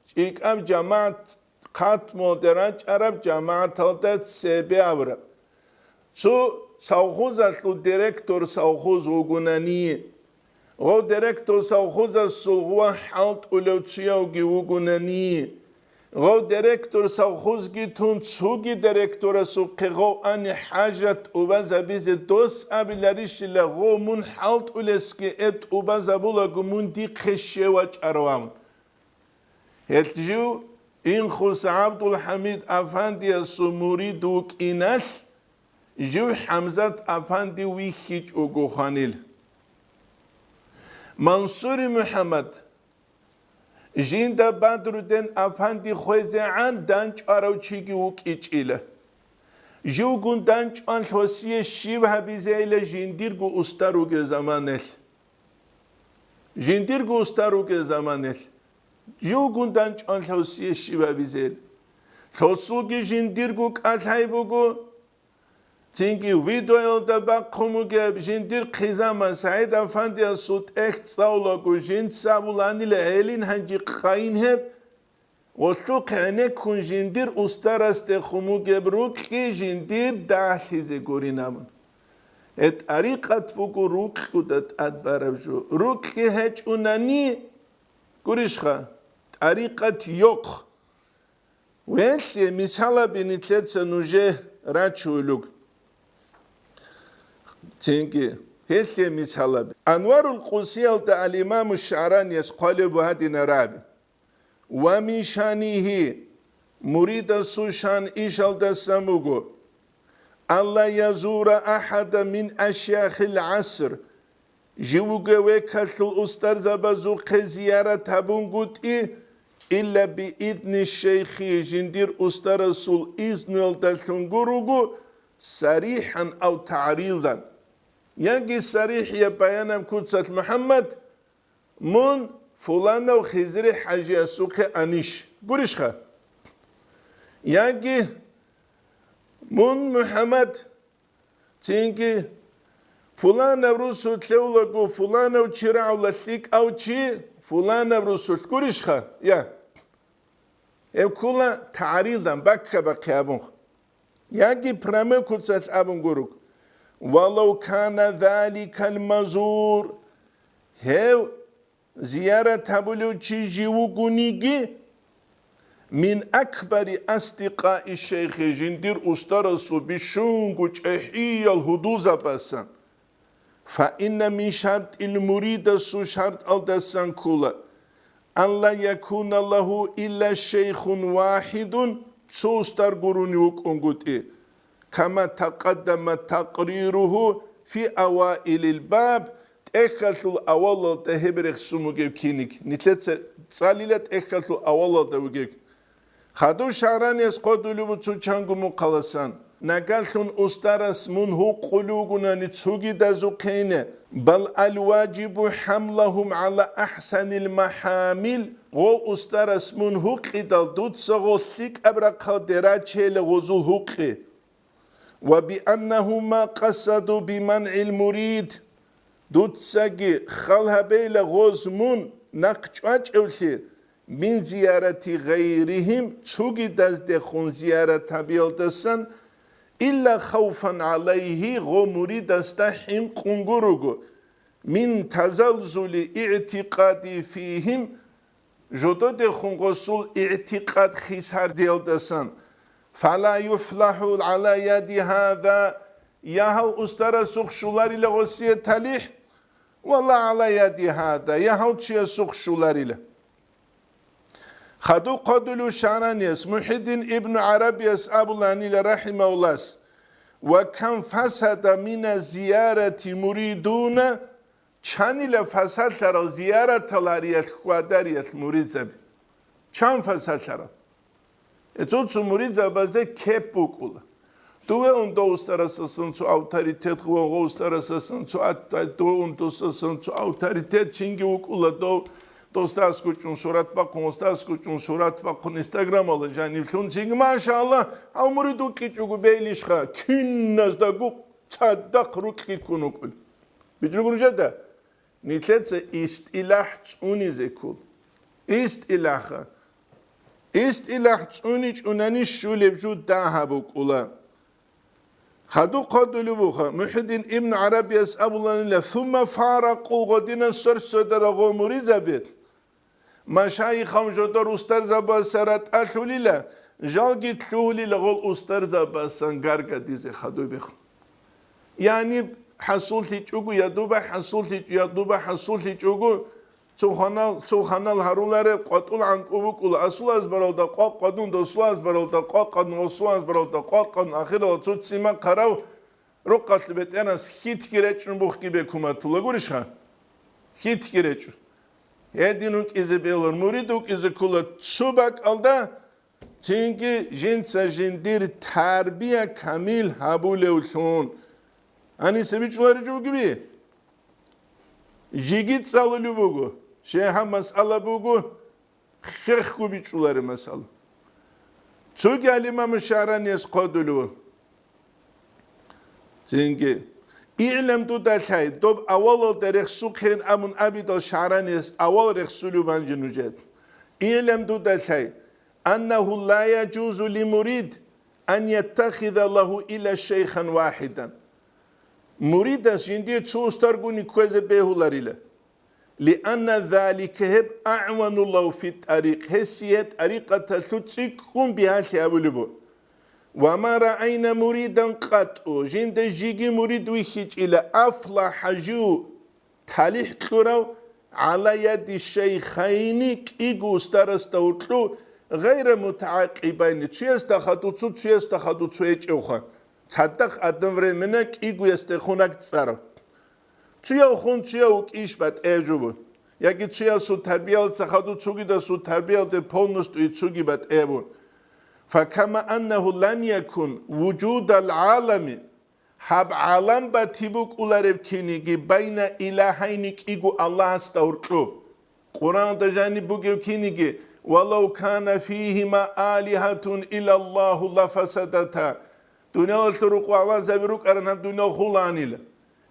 чӀикӀаб жамагӀат, хатмуялде рачӀараб жамагӀаталда цебе абураб. Цо совхозалъул директор совхоз вугунани, гъов директор совхозасул гъува хӀалтӀулев цуявги вугунани, гъов директор совхозги тун цоги директорасухъе гъов ани хӀажат тӀубазабизе дос абиларищила, гъов мун хӀалтӀулесги эб тӀубазабулаго мун дихъе щев вачӀарав абун. Гьелъ жив Инхус ГӀабдулхӀамид афандиясул мурид вукӀиналъ, жив ХӀамзат афанди вихьичӀого хванил. Мансури МухӀаммад жинда Бадрудин афанди хвезегӀан данчӀварав чиги вукӀичӀила. Живгун данчӀван лъосие щиб гьабизейила жиндирго устар ругел заманалъ? Жиндирго устар ругел заманалъ живгун данчӀван лъосие щиб гьабизел? Лъосулги жиндирго кӀалъай буго. Цинги видеоялда бахъун бугеб жиндир хъизаман СагӀид-афандиясул тӀехь цӀалулаго жинца абуланила гьелин гьанжи къайин гьеб, гъолъухъ гӀенеккун жиндир устарасде хъумугеб рукьи жиндир дагьлъизе гурин абун. Гье, тӀарикъат буго рукьуда тӀадбараб жо. Рукьи гьечӀунани, гурищха, тӀарикъат йохъ. Гьелъие мисалаби нилъеца нужее рачулуг. Цинги, гьелъие мисалаби. Анварул Къусиялда ал-Имаму ШагӀраниялъ хъвалеб гьадинараби. Ва мин шанигьи, муридасул шан ишалдасан буго: «Алла язура ахӀада мин ашяхил гӀаср», жив вугев векалъул устарзабазухъе зиярат гьабунгутӀи, илла биизни шейхи, жиндир устарасул изнуялдалъун гуруго, сарихӀан ав тагӀрилан. Яги сарихӀияб баянаб куцалъ, МухӀаммад, мун фуланав Хизри хӀажиясухъе анищ, гурищха? Яги мун, МухӀаммад, цинги фуланаб русулъ лъевлаго, фуланав чи рагӀула лъикӀав чи, фуланаб русулъ, гурищха? Я. Гьеб ккола тагӀрилан, бакка-бахъи абун. Яги прямой куцалъ абун гуруг: «Валав кана заликал мазур», гьев зиярат гьабулев чи жив вугониги, «мин акбари асдикъаи шейхи», жиндир устарасул бищунго чӀехӀиял гьудулзабасан, «фа инна мин шартил», муридасул шартӀалдасан ккола, «ан ла якуна лагьу илла шейхун вахӀидун», цо устар гурони вукӀунгутӀи, «кама такъаддама такърируху фи аваилил баб», тӀехьалъул авалалда гьеб рехсун бугеб киниг, нилъеца цӀалила тӀехьалъул авалалда вугеб. Хадув ШагӀраниялъ хъодулев буго цо чанго мухъаласан: «Нагагьлъун устарас мун гьукъулев вугонани цогидазухъене, бал аль-важибу хӀамлагьум гӀала ахӀсанил махӀамил», гъов устарас мун гьукъидал дуца гъо лъикӀаб рахъалде рачейила гъозул гьукъи. «Ва бианнагьум ма къасаду бимангӀил мурид», дуцаги хал гьабейила гъоз мун нахъ чӀвачӀевлъи, «мин зиярати гъайригьим», цогидаздехун зиярат гьабиялдасан, «илла хавфан гӀалайгьи», гъо муридасда хӀинкъун гуруго, «мин тазалзули игӀтикъади фигьим», жододехун гъосул игӀтикъад хисардиялдасан, «фала юфлахӀу гӀала яди гьаза», я гьав устарасухъ щуларила гъосие талихӀ, «вала гӀала яди гьаза», я гьав чиясухъ щуларила. Хадуб хъодулев ШагӀраниялъ, МухӀиддин ибну ГӀарабияс абуланила, рахӀимагьуллагь: «Ва кам фасада мина зиярати муридуна», чанила фасалъарал зияратал гьариялъ хьвадариялъ муридзаби. Чан фасалъарал? Эцо цо муридзабазе кеп букӀула. Дове унда устарасасан цо авторитет, гъо устарасасан цо ат-, дове ундусасан цо авторитет чинги вукӀула, дов, дов устарасгучӀун сурат бахъун, устарасгучӀун сурат бахъун, Инстаграмалда жаниблъун чинги, машаллагь, гьав мурид вукӀичӀого бегьилищха, киназдаго цадахъ рукьги ккун вукӀун. БичӀчӀугуржада, нилъеца истилахӀ цӀунизе ккол. ИстилахӀа. ИстилахӀ цӀуничӀунани щулеб жо дагьаб букӀула. Хадуб хъодулеб буха, МухӀиддин ибн ГӀарабияс абуланила: «Сумма фаракъу», гъодинан сорсода рагъо муридзаби. Машайихал жодор устарзабазаса ратӀалъулила, жалги лъугьулила гъол устарзабазасан гаргадизе хадубехун. Яни хӀасуллъичӀого, ядуба хӀасуллъичӀ-, ядуба хӀасуллъичӀого, цо ханал, цо ханал гьарулареб къватӀул гӀанкӀу букӀула, асул азбаралда къвакъ къвадун, досул азбаралда къвакъ къвадун, гъосул азбаралда къвакъ къвадун, ахирала цо цӀимахъарав рукъалъ бетӀерас хьитги речӀун бухги бекуматула гурищха? Хьитги речӀун. Гьедин вукӀизе белур, мурид вукӀизе ккола цо бакӀалда, цинги жинца жиндир тарбия камил гьабулевлъун. Гьаниса бичӀчӀуларичӀо бугеби? Жиги цӀалулев буго, щай гьаб масъала буго, хехго бичӀчӀулареб масъала. Цоги гӀалимаму ШагӀраниялъ хъодулев. Цинги, «ИгӀлам дуда лъай, доб авалалда рехсухъин», абун абидал ШагӀраниялъ авал рехсулев ванжи нужед. «ИгӀлам дуда лъай, аннагьу ла яжузу ли мурид ан яттахиза лагьу илла шейхан вахӀидан». Муридас жиндие цо устаргуни кквезе бегьуларила. «Лианна залика», гьеб, «агӀвану лагьу фи тӀарикъ», гьесие тӀарикъаталъул цӀикӀкӀун бигьалъи гьабулеб буго. «Ва ма раайна муридан къатӀу», жинда жиги мурид вихьичӀила, «афлахӀа», жив талихӀ кьурав, «гӀала яди шейхайни», кӀиго устарасда гьоркьов, «гъайра мутагӀакъибайни», цуясда хадув цо, цуясда хадув цо гьечӀевха, цадахъ одновременно кӀигоясдехунаг цӀарав. Цуяв хун цуяв вукӀищ батӀияб жо буго. яги цоясул тарбиялдаса хадуб цогидасул тарбиялде полностью цоги батӀиябун. Факама аннагьу лам якун вужудал гӀалами, гьаб гӀалам батиб букӀулареб киниги байна илагьайни кӀиго Аллагьасда гьоркьоб. Къуръанда жаниб бугев киниги: «Валав кана фигьима алигьатун иллаллагьу лафасадата». Дуниялалъул рукъу гӀаланзаби рукӀаран гьаб дуниял хулаанила.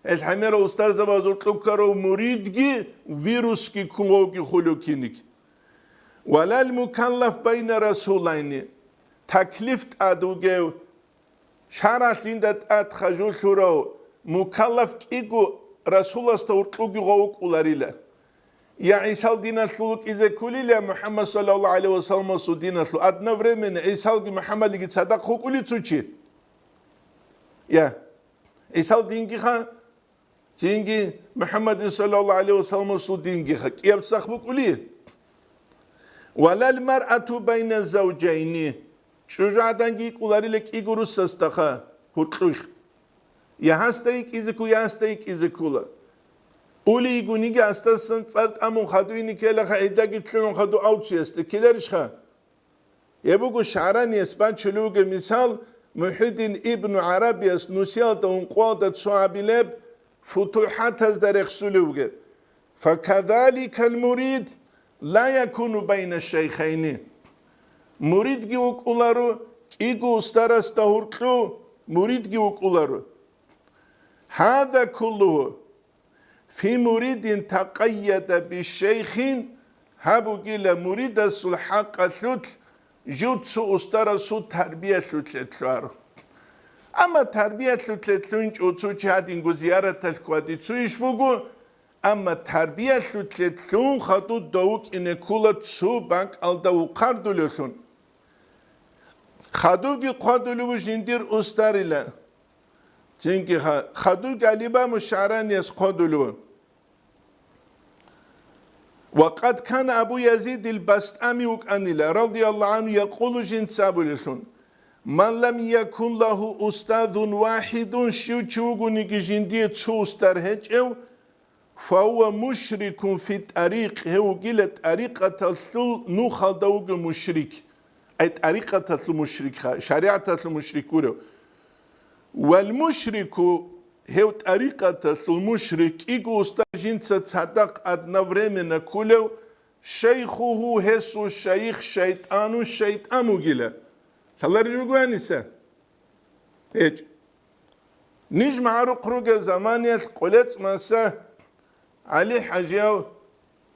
Гьел гӀемерал устарзабазул кьукарав муридги вирусги ккун вавги хулев киниги. «Валал мукаллаф байна расулайни», таклиф тӀад вугев, шаргӀалъ жинда тӀад хажулъурав мукаллаф кӀиго Расуласда гьоркьуги гъов вукӀуларила. Я ГӀисал диналъул вукӀизе ккулила, я МухӀаммад саллаллагьу гӀалайгьи вассаламасул диналъул, одновременно ГӀисалги МухӀаммадиги цадахъ вукӀули цо чи? Я ГӀисал дингиха, цинги МухӀаммадин саллаллагьу гӀалайгьи вассаламасул дингиха кӀияб цадахъ букӀули? «Валал маръату байна завжайни», чӀужугӀаданги йикӀуларила кӀиго русасдаха гьоркьулъ. Я гьасда йикӀизе ккула, я гьасда йикӀизе ккула. Ули йигониги гьасдасан цӀар тӀамун хадуйни ккелаха, гӀидаги лъугӀун хаду авциясда ккеларищха? Гьеб буго ШагӀранияс бачулев вугеб мисал, МухӀиддин ибну ГӀарабияс нусиялда ункъоялда цо абилеб футухӀатазда рехсулев вугеб: «Факазаликал мурид ла якуну байна шайхайни». Муридги вукӀуларо, кӀиго устарасда гьоркьов муридги вукӀуларо. «Гьаза куллугьу фи муридин такъайяда бишейхин», гьаб бугила муридасул хӀакъалъулъ жив цо устарасул тарбиялъулъе лъугьаро. Амма тарбиялъулъе лъугьинчӀо цо чи гьадинго зияраталъ хьвади цо иш буго, амма тарбиялъулъе лъугьун хадуб дов вукӀине ккула цо бакӀалда вухъардулевлъун. Хадубги хъвадулев вуго жиндир устарила. Цинги ха-, хадубги алимаму ШагӀранияс хъвадулев вуго. Ва къад кана Абу Язидил БастӀами вукӀанила, радияллагьу гӀангьу, якъулу жинца абулеллъун: «Ман лам якун лагьу устазун вахӀидун», щив чи вугониги жиндие цо устар гьечӀев, «фагьува мушрикун фи тӀарикъ», гьев вугила тӀарикъаталъул нухалда вугев мушрик. Ай, тӀарикъаталъул мушрикха, шаригӀаталъул мушрик гурев. «Вал мушрику», гьев тӀарикъаталъул мушрик кӀиго устар жинца цадахъ одновременно ккулев, «шайхуху», гьесул шайих шайтӀанун шайтӀан вугила. Лъаларел ругоаниса? ГьечӀ. Ниж магӀарухъ ругел заманиялъ къолецӀ маса ГӀали-ХӀажияв,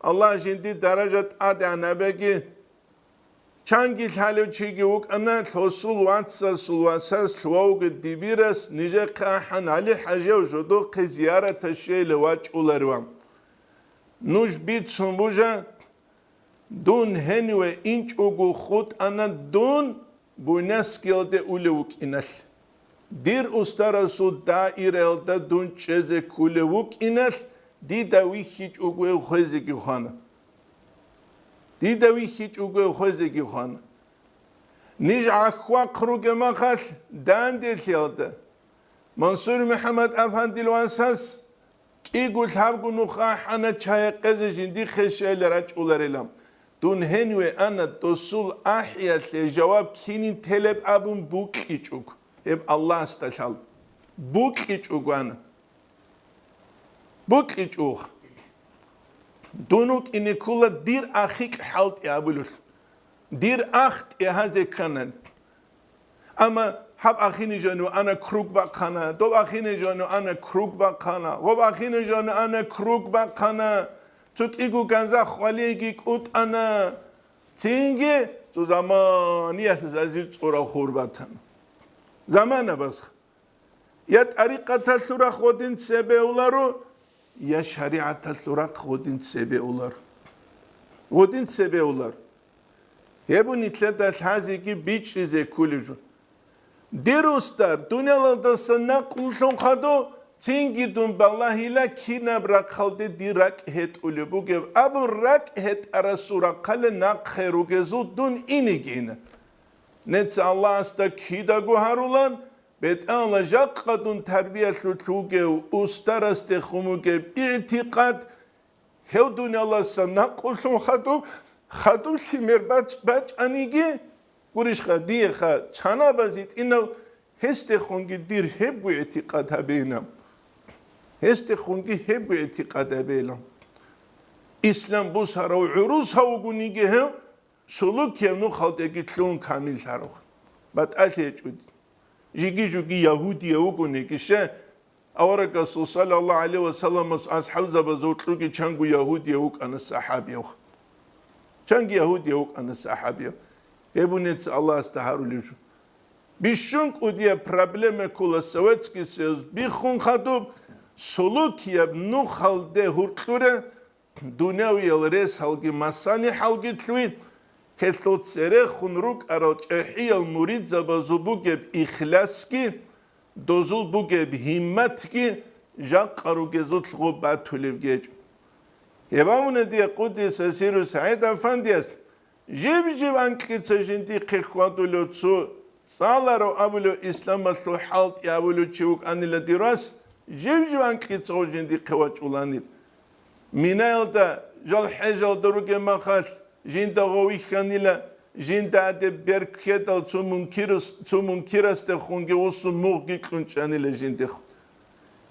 Аллагь жиндир даража тӀадегӀан гьабеги, чанги лъалев чиги вукӀана, лъосул вацасул васас лъугьавги дибирас нижехъе ахӀан ГӀали-ХӀажияв жодохъе зияраталъ щвейилан вачӀулариван. Нуж бицун бужа, дун гьениве инчӀого хутӀана дун Буйнакскиялде улев вукӀиналъ. Дир устарасул даираялда дун чӀезе ккулев вукӀиналъ, дида вихьичӀого гьев хвезеги хвана. Дида вихьичӀого гьев хвезеги хвана. Ниж гӀахьвахъ ругеб махалъ данделъиялда Мансур МухӀаммад Афандил васас кӀиго лъабго нух ахӀана чай гьекъезе жиндихъе щайилан рачӀуларилан. Дун гьениве ана, досул ахӀиялъе жаваб кинин телеб абун букьичӀого, гьеб Аллагьасда лъала. БукьичӀого ана. БукьичӀого. Дун вукӀине ккола дир ахикь хӀалтӀи абулелъул. Дир ах тӀегьазе ккана. Амма гьаб ахине жанив ана круг бахъана, доб ахине жанив ана круг бахъана, гъоб ахине жанив ана круг бахъана, цо кӀиго ганза хвалиги кӀутӀана, цинги цо заманиялъ зазир цӀурал хур батана. Замана басха. Я тӀарикъаталъул рахъ гъодин цебе уларо, я шаригӀаталъул рахъ гъодин цебе уларо. Гъодин цебе уларо. Гьеб нилъеда лъазеги бичӀчӀизе кколеб жо. Дир устар, дуниялалдаса накълулъун хадув, цинги дун балагьила кинаб рахъалде дир ракӀ гьетӀулеб бугеб абун, ракӀ гьетӀарасул рахъалде нахъе ругезул дун инеги ина. Нецц Аллагьасда кидаго гьарулан, бетӀала жакъа дун тарбиялъулъ вугев устарасде хун бугеб игӀтикъад Гьев дунияласа накъулъун хадуб, хадуб лъимер бач-, бачӀаниги, гурищха, диеха чанабаз гьитӀинав, гьесдехунги дир гьебго гӀитикъад гьабейилан. Гьесдехунги гьебго гӀитикъад гьабейилан. Ислам бусарав гӀурус гьавугониги гьев, сулукияв нухалдеги лъугьун камиллъарав. БатӀалъи гьечӀо. Жиги-жуги ягьудияв вугониги, ше, аварагасул саллаллагьу гӀалайгьи ва салламас асхӀабзабазул кьуги чанго ягьудияв вукӀана сахӀабияв. Чанги ягьудияв вукӀана сахӀабияв. Гьеб унеца Аллагьасда гьарулев жо. Бищун кӀудияб проблема ккола Советский Союз биххун хадуб, сулукияб нухалде гьуркьуре, дунявиял ресалги масани хӀалги лъугьин, гьелъул церехун рукӀарал чӀехӀиял муридзабазул бугеб ихласги, дозул бугеб гьимматги жакъа ругезулъ гъоб батулеб гьечӀо. Гьеб абуна дие къуддиса сирру СагӀид Афандияс, жиб-жиб анкьица жиндихъе хьвадулев цо цӀаларав абулев, исламалъул хӀалтӀи абулев чи вукӀанила дир вас, жиб-жиб анкьицаго жиндихъе вачӀуланил. Минаялда, жал хӀежалда ругеб махалъ, жинда гъов вихьанила, жинда гьадеб бер ккедал цо мункирас-, цо мункирасдехунги усун мугъги кьунчӀанила жиндехун.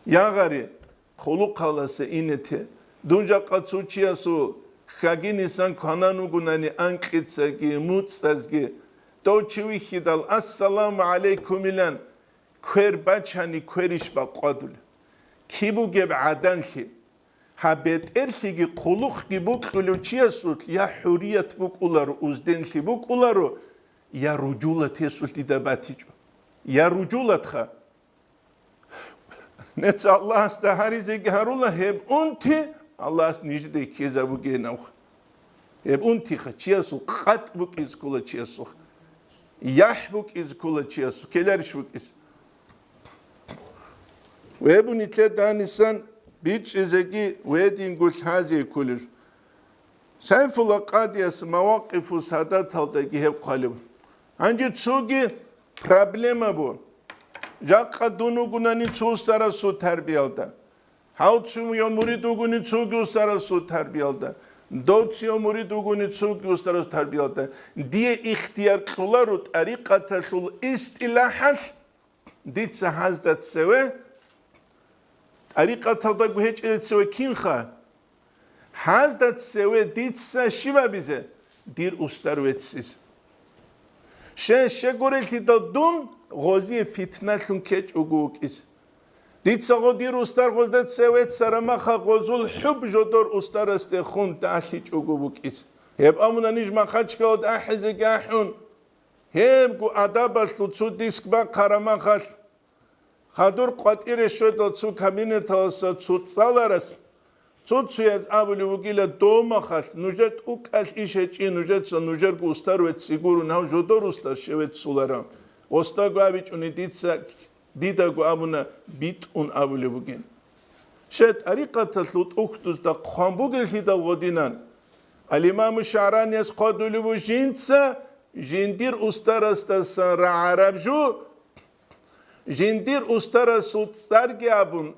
Я гъари, хъулухъаласа ине те. Дун жакъа цо чиясул хьаги нисан кванан вугунани анкьицаги, муцӀазги, дов чи вихьидал, «Ассаламу гӀалайкумилан», квер бачани, кверищ бакъвадулев. Киб бугеб гӀаданлъи? Гьаб бетӀерлъиги хъулухъги букьулев чиясулъ я хӀурият букӀуларо, узденлъи букӀуларо, я ружулат гьесулъ дида батичӀо. Я ружулатха. Нецц Аллагьасда гьаризеги гьарула, гьеб унти Аллагьас нижеда ккезабугенавха. Гьеб унтиха чиясул къатӀ букӀизе ккола чиясулха. ЯхӀ букӀизе ккола чиясул, ккеларищ букӀизе? Гьеб унилъе данисан бичӀчӀизеги гьединго лъазе кколел. Сайфулла къадияс Мавакъифу Садаталдаги гьеб хъвалеб. Гьанже цоги проблема бу. Жакъа дун вугунани цо устарасул тарбиялда. Гьав цо я мурид вугони цоги устарасул тарбиялда. Дов цо я мурид вугони цоги устарасул тарбиялда. Дие ихтияр кьоларо тӀарикъаталъул истилахӀалъ. Дица гьазда цеве, тӀарикъаталдаго гьечӀеда цеве кинха? Гьазда цеве дица щиб абизе? Дир устар веццизе. Ще-, щегорелъидал дун гъозие фитналъун ккечӀого вукӀизе. Дица гъо дир устар гъозда цеве царамаха гъозул хӀуб жодор устарасдехун дагьлъичӀого вукӀизе. Гьеб амуна ниж Махачкалалда ахӀизеги ахӀун, гьебго адабалъул цо диск бахъарамахалъ, хадур къватӀире щведал цо кабинеталаса цо цӀаларас, цо-цояз абулев вугила домахалъ, нужер тӀукӀалъ иш гьечӀи, нужеца нужерго устар вецци гурун, гьав жодор устар щевеццуларав. Остаго абичӀуни дица, дидаго абуна битӀун абулев вугин. Ше тӀарикъаталъул тӀухьдузда хъван бугеллъидал гъодинан, Ал-Имаму ШагӀранияс хъвадулев вуж жинца жиндир устарасдасан рагӀараб жо, жиндир устарасул цӀарги абун,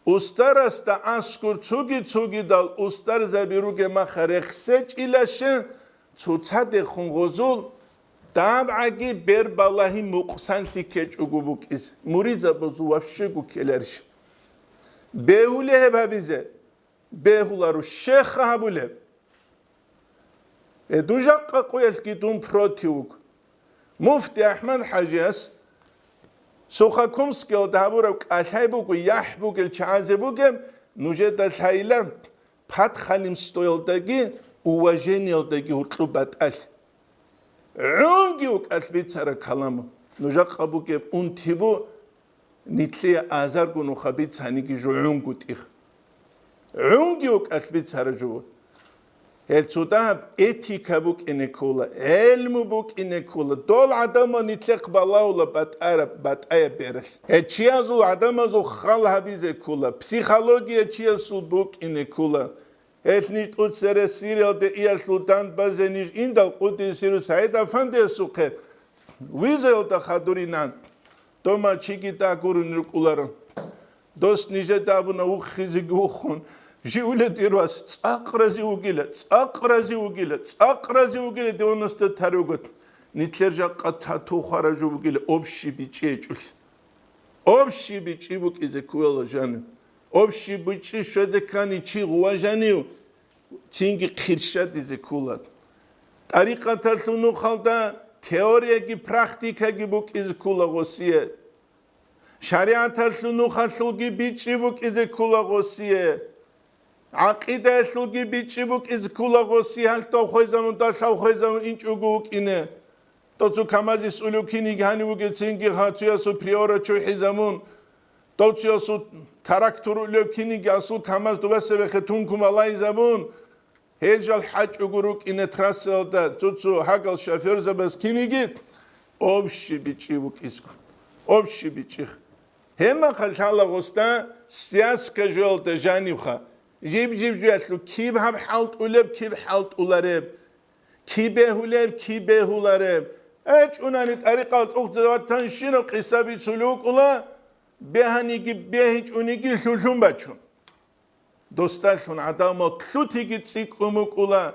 устарасда аскӀур цуги-цугидал устарзаби ругеб маха рехсечӀилаше, цоцадехун гъозул дабгӀаги бербалагьи мукъсанлъи ккечӀого букӀиз, муридзабазул ващего ккеларищ? Бегьулей гьеб гьабизе? Бегьуларо, щеха гьабулеб. Э, дун жакъа къуялъги дун против вуго. Муфти АхӀмад-хӀажияс Сухокумскиялда гьабураб кӀалъай буго, яхӀ бугел чагӀазе бугеб, нужеда лъайила, подхалимствоялдаги уважениялдаги гьуркьуб батӀалъ. ГӀунги вукӀалъ бицара каламу. Нужа къабугеб унтибу, нилъее азарго нуха бицаниги жо гӀунгутӀих. ГӀунги вукӀалъ бицара жо. Гьел цо дагьаб этика букӀине ккола, гӀелму букӀине ккола. Дол гӀадамал нилъехъ балагьула батӀараб, батӀаяб бералъ. Гьел чиязул гӀадамазул хал гьабизе ккола, психология чиясул букӀине ккола. Гьелъ ниж тӀуцере Сириялде иялъул дандбазе ниж индал къуддиса сирругьу СагӀид Афандиясухъе визаялда хадуринан, дома чиги дагурун рукӀуларо. Дос нижеда абуна вуххизеги вухун, Живуле дир вас, цӀакъ рази вугила, цӀакъ рази вугила, цӀакъ рази вугила, девяносто таригот. Нилъер жакъа тату хваражу бугила, общий бичӀчӀи гьечӀулъ. Общий бичӀчӀи букӀизе ккула жанив. Общий бичӀчӀи щвезе ккани чи гъува жанив, цинги хъирщадизе ккула. ТӀарикъаталъул нухалда теорияги практикаги букӀизе ккула гъосие. ШаригӀаталъул нухалъулги бичӀчӀи букӀизе ккула гъосие. ГӀакъидаялъулги бичӀчӀи букӀизе ккула гъосие, гьалъ дов хвезабун, далъав хвезабун инчӀого вукӀине. Дов цо КамАЗис улев киниги гьанив вугецинги, гьа, цоясул приора чухӀизабун, дов цоясул трактор улев киниги, асул КамАЗ дубасебехъе тункум алайзабун, гьел жал хӀачӀого рукӀине трассаялда, цо-цо гьагал шофёрзабаз киниги, общий бичӀчӀи вукӀизго. Общий бичӀчӀи. Гьебмахъа лъала гъосда связка жоялда жанивха. Жиб-жиб жоялъул киб гьаб хӀалтӀулеб, киб хӀалтӀулареб, киб бегьулеб, киб бегьулареб. Э, чӀунани тӀарикъал тӀухьдузаватанщинаб къиса бицулев вукӀула, бегьаниги бегьичӀониги лъугьун бачун. Досдалъун гӀадамал лъутиги цӀикӀкӀун букӀула.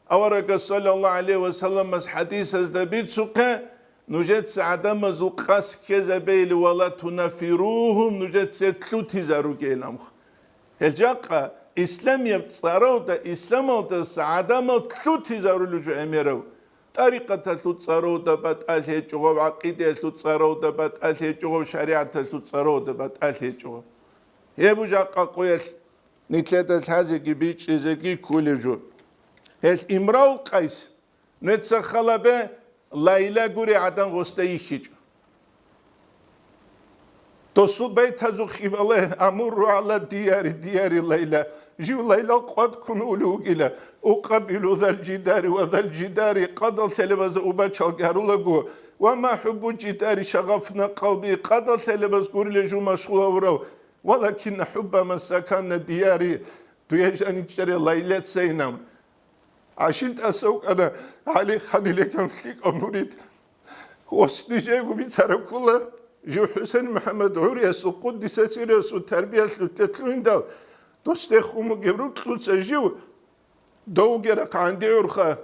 Аварагас, саллаллагьу гӀалайгьи ва салламас хӀадисазда бицухъе, нужеца гӀадамазул къасд ккезабейилан, ва ла тунаффиругьум, нужеца лъутизаругейилан. Гьел жакъа исламияб цӀаравда, исламалдаса гӀадамал лъутизарулев жо гӀемерав. ТӀарикъаталъул цӀаравда батӀалъи гьечӀо гъав, гӀакъидаялъул цӀаравда батӀалъи гьечӀо гъав, шаригӀаталъул цӀаравда батӀалъи гьечӀо гъав. Гьеб жакъа къоялъ нилъеда лъазеги бичӀчӀизеги кколев жо. Гьел Имравул Къайс, нуца халабе, Лайла гури гӀадан гъосда йихьичӀо. Досул байтазухъ хибалай: «Амурру гӀала дияри, дияри Лайла». Жив Лайлал къват ккун улев вугила, укъабилу зал жидари ва зал жидари, къадал лъелебазда убачалги гьарулаго, ва ма хӀуббу жидари шагъафна къалби, къадал лъелебаз гурила жив машгъул гьавурав, валакин хӀубба ман сакана дияри, дуе жаничӀчӀарай Лайлацайинав. ГӀашил тӀаса вукӀана ГӀали ханилеган лъикӀав мурид. Гъос нижего бицараб ккола, жив ХӀусен МухӀаммад гӀуриясул, къуддиса сирругьу, тарбиялъул тетлъугьиндал, досде хун бугеб рукьуца жив довгерахъ гӀанди гӀурха.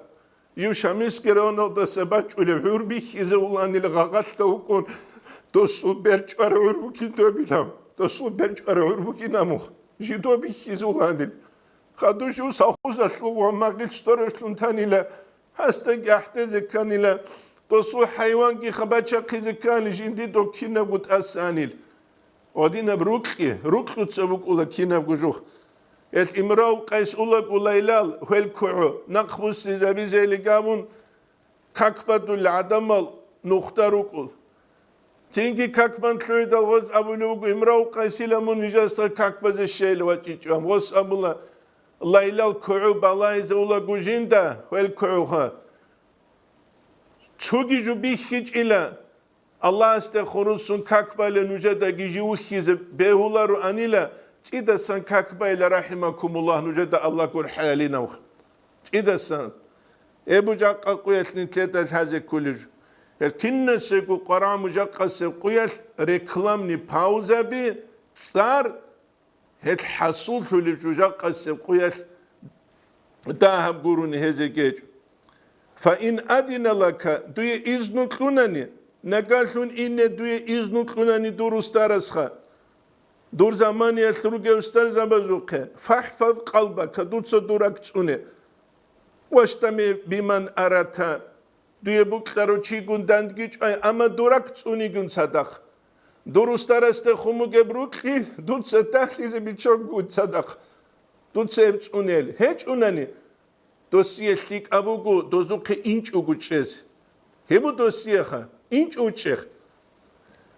Жив Шамилский районалдаса бачӀулеб гӀур бихьизавуланил гъагъалъда вукӀун, досул берчӀвар гӀур букин добилан, досул берчӀвар гӀур букин амух, жидо бихьизавуланил. Хадув жив совхозалъул гъван магъил сторожлъун танила, гьасдаги ахӀдезе кканила, досул хӀайванги хабачахъизе ккани, жинди дов кинабго тӀасанил. Гьадинаб рукьи, рукьуца букӀула кинабго жух. Гьел Имравул Къайс улаго Лайлал, хвел кугӀу, нахъбуссизабизейли габун, как бадулел гӀадамал нухда рукӀул. Цинги как бан лъугӀидал гъоз абулев вуго: «Имравул Къайсила мун нижасда как базе щейила вачӀичӀо», ам гъос абула: «Лайлал кугӀу балагьизавулаго жинда, хвел кугӀуха. Цоги жо бихьичӀила, Аллагьасде хурусун как бале нужедаги жив вихьизе бегьуларо», анила, цӀидасан как байла, рахӀимакумуллагь, нужеда Аллагь гурхӀеялинавха. ЦӀидасан. Эбу жакъа къуялъ нилъеда лъазе кколеб жо. Гьел кинасего къварагӀму жакъасеб къуялъ рекламный паузаби, цӀар, гьел хӀасуллъулеб жо жакъасеб къуялъ дагьаб гурони гьезе гьечӀо. Фаин адина лака, дуе изну кьунани, нагалъун ине дуе изну кьунани дур устарасха, дур заманиялъ ругев устарзабазухъе, фахӀфаз къалбака, дуца дур ракӀ цӀуне. Ваштами биман арата, дуе букьарав чигун дандгичӀвай, амма дур ракӀ цӀунигун цадахъ. Дур устарасде хун бугеб рукьи дуца дагьлъизе биччагун цадахъ. Дуца гьеб цӀунел гьечӀунани, досие лъикӀаб буго дозухъе инчӀого чӀезе. Гьеб бу досиеха, инчӀого чӀех.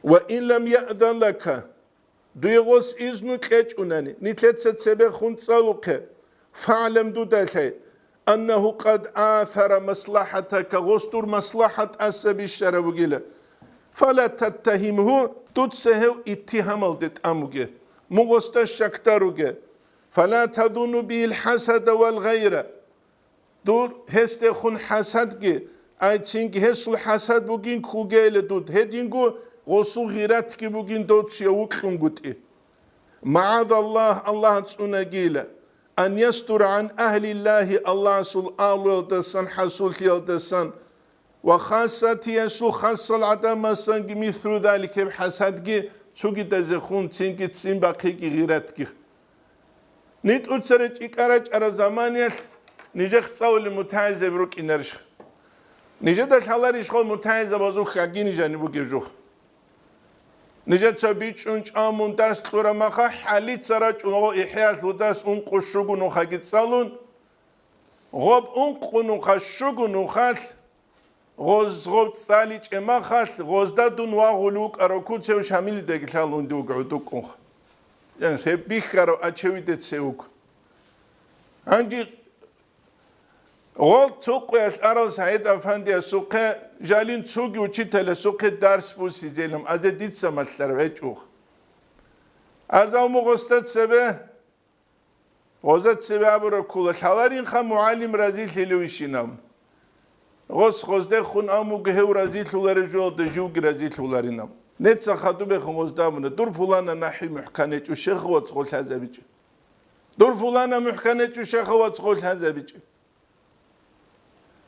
Ва ин лам яъзан лака, дуе гъос изну кьечӀунани, нилъеца цебехун цӀалухъе, фагӀлам, дуда лъай, аннагьу къад асара маслахӀатака, гъос дур маслахӀат тӀаса бищараб бугила. Фала таттагьимгьу, дуца гьев иттигьамалде тӀамуге, мун гъосда щакдаруге. Фала тазунну бигьил хӀасада вал гъайра. Дур гьесдехун хӀасадги, ай, цинги гьесул хӀасад бугин ккугейила дуд, гьединго гъосул гъиратги бугин дов чияв вукьунгутӀи. МагӀазаллагь, Аллагь цӀунагийила. ан ястура гӀан агьлиллагьи, Аллагьасул агьлуялдасан, хӀасуллъиялдасан, ва хассатиясул, хассал гӀадамасанги мислу залик, гьеб хӀасадги цогидазехун цинги ццин бахъиги гъиратги. НитӀуца речӀикӀа рачӀара заманиялъ нижехъ цӀалулел мутагӀилзаби рукӀинарищха? Нижеда лъаларищ гъол мутагӀилзабазул хьагини жаниб бугеб жо? Нижеца бичӀчӀун чӀамун дарс кьура маха, хӀалица рачӀун гъо ихӀялъудас ункъо щуго нухаги цӀалун, гъоб ункъо нуха щуго нухалъ, гъоз гъоб цӀаличӀеб махалъ, гъозда дун вагъулев вукӀарав куцев Шамилидаги лъалун див гӀодукӀунха. Гьеб бихьарав ачевидец гьев вуго. Гьанже гъол цо къоялъ арал СагӀид Афандиясухъе, жалин цоги учителясухъе дарс бусизелан, азе дица малъарав гьечӀо. Азав мугъосда цебе, гъоза цебе абураб ккола, лъаларинха мугӀалим разилъилевищинав. Гъос гъоздехун амуго гьев разилъуларев жоялда живги разилъуларинав. Неца хадубехун гъозда абуна, дур фулана нахӀи мухӀканечӀо, шехавац гъолъазабичӀо. Дур фулана мухӀканечӀо, шехавац гъолъазабичӀо.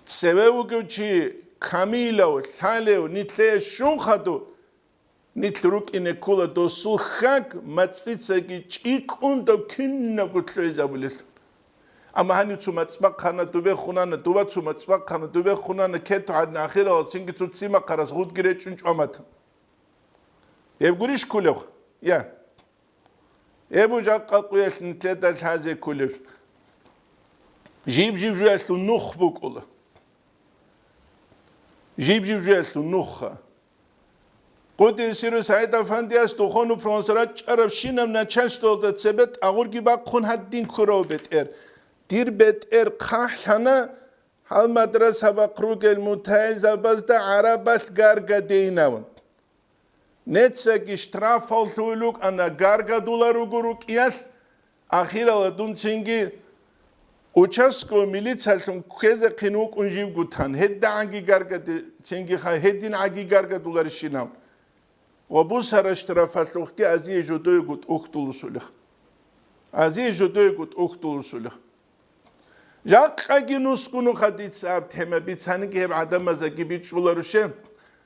Цеве вугев чи камилав, лъалев, нилъее щун хадув, нилъ рукӀине ккола досул хьаг мацӀицаги чӀикӀкӀун дов кинабго лъугӀизабулелъул. Амма гьанив цо мацӀ бахъана, дубе хунана, дува цо мацӀ бахъана, дубе хунана, кету гьадин ахиралъ цинги цо ццин бахъарас гъудги речӀчӀун чӀвамата. Гьеб гурищ кколев? Я. Гьеб жакъа къуялъ нилъеда лъазе кколев. Жиб-жиб жуялъул нух букӀула. Жиб-жиб жуялъул нухха. Къуддиса сирругьу СагӀид Афандияс духовный фронт рачӀарабщинаб начальствоялда цебе тӀагъурги бахъун гьадин ккурав бетӀер. Дир бетӀер хъахӀлъана, гьал мадраса бахъ ругел мутагӀилзабазда гӀарабалъ гаргадейинавун. Нецаги штрафаллъуй рукӀана, гаргадула руго рукӀиялъ, ахирала дун цинги участковый милициялъун ккезехъин вукӀун живго тан. ГьедагӀанги гаргаде-, цинги ха-, гьедин гӀаги гаргадуларищинав. Ва бусара штрафалъухъги азие жодоего тӀухьдулусулех. Азие жодоего тӀухьдулусулех. Жакъаги нусгунуха дица аб тема бицаниги гьеб гӀадамазаги бичӀчӀуларуше,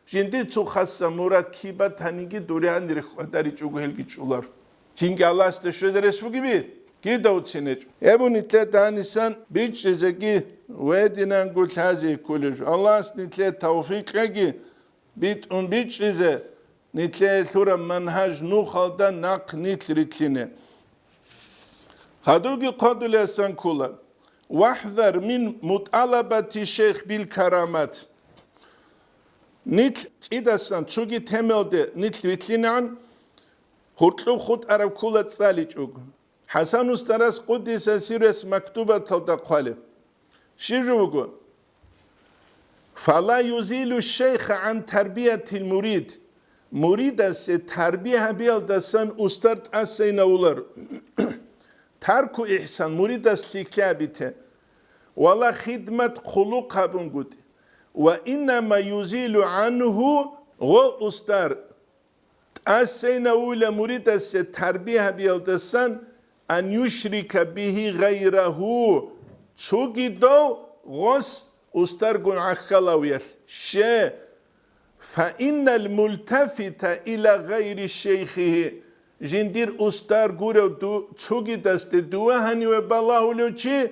жиндир цо хасса мурад киб батаниги дуриан рехъвадаричӀого гьелги чӀулар. Цинги Аллагьасда щвезарес бугеби? Кидав цинечӀо. Гьеб нилъеда гьанисан бичӀчӀизеги вединанго лъазе кколеб жо. Аллагьас нилъее тавфикъ кьеги, битӀун бичӀчӀизе, нилъее лъураб манхӀаж нухалда нахъ нилъ рилълъине. Хадуги хъвадулесан ккола: «ВахӀзар мин мутӀалабати шейх бил карамат». Нилъ цӀидасан цоги темалде нилъ рилълъинегӀан, гьуркьуб хутӀараб ккола цӀаличӀого. ХӀасан устарас къуддиса сирру мактубаталда хъвалеб. Щиб жо буго? «Фала юзилу шейха гӀан тарбиятил мурид». Муридасе тарбия гьабиялдасан устар тӀасайнавулар. Тарку ихсан, муридас лъикӀлъи гьабите. Вала хидмат хъулухъ гьабунгутӀи. Ва иннама юзилу гӀангьу, гъо устар тӀасайнавула муридасе тарбия гьабиялдасан, ан юшрика бигьи гъайрагьу, цоги дов гъос устаргун гӀахьалавиялъ. Ще, фа иннал мултафита иля гъайри шейхигьи, жиндир устар гурев ду-, цогидасде дува гьаниве балагьулев чи,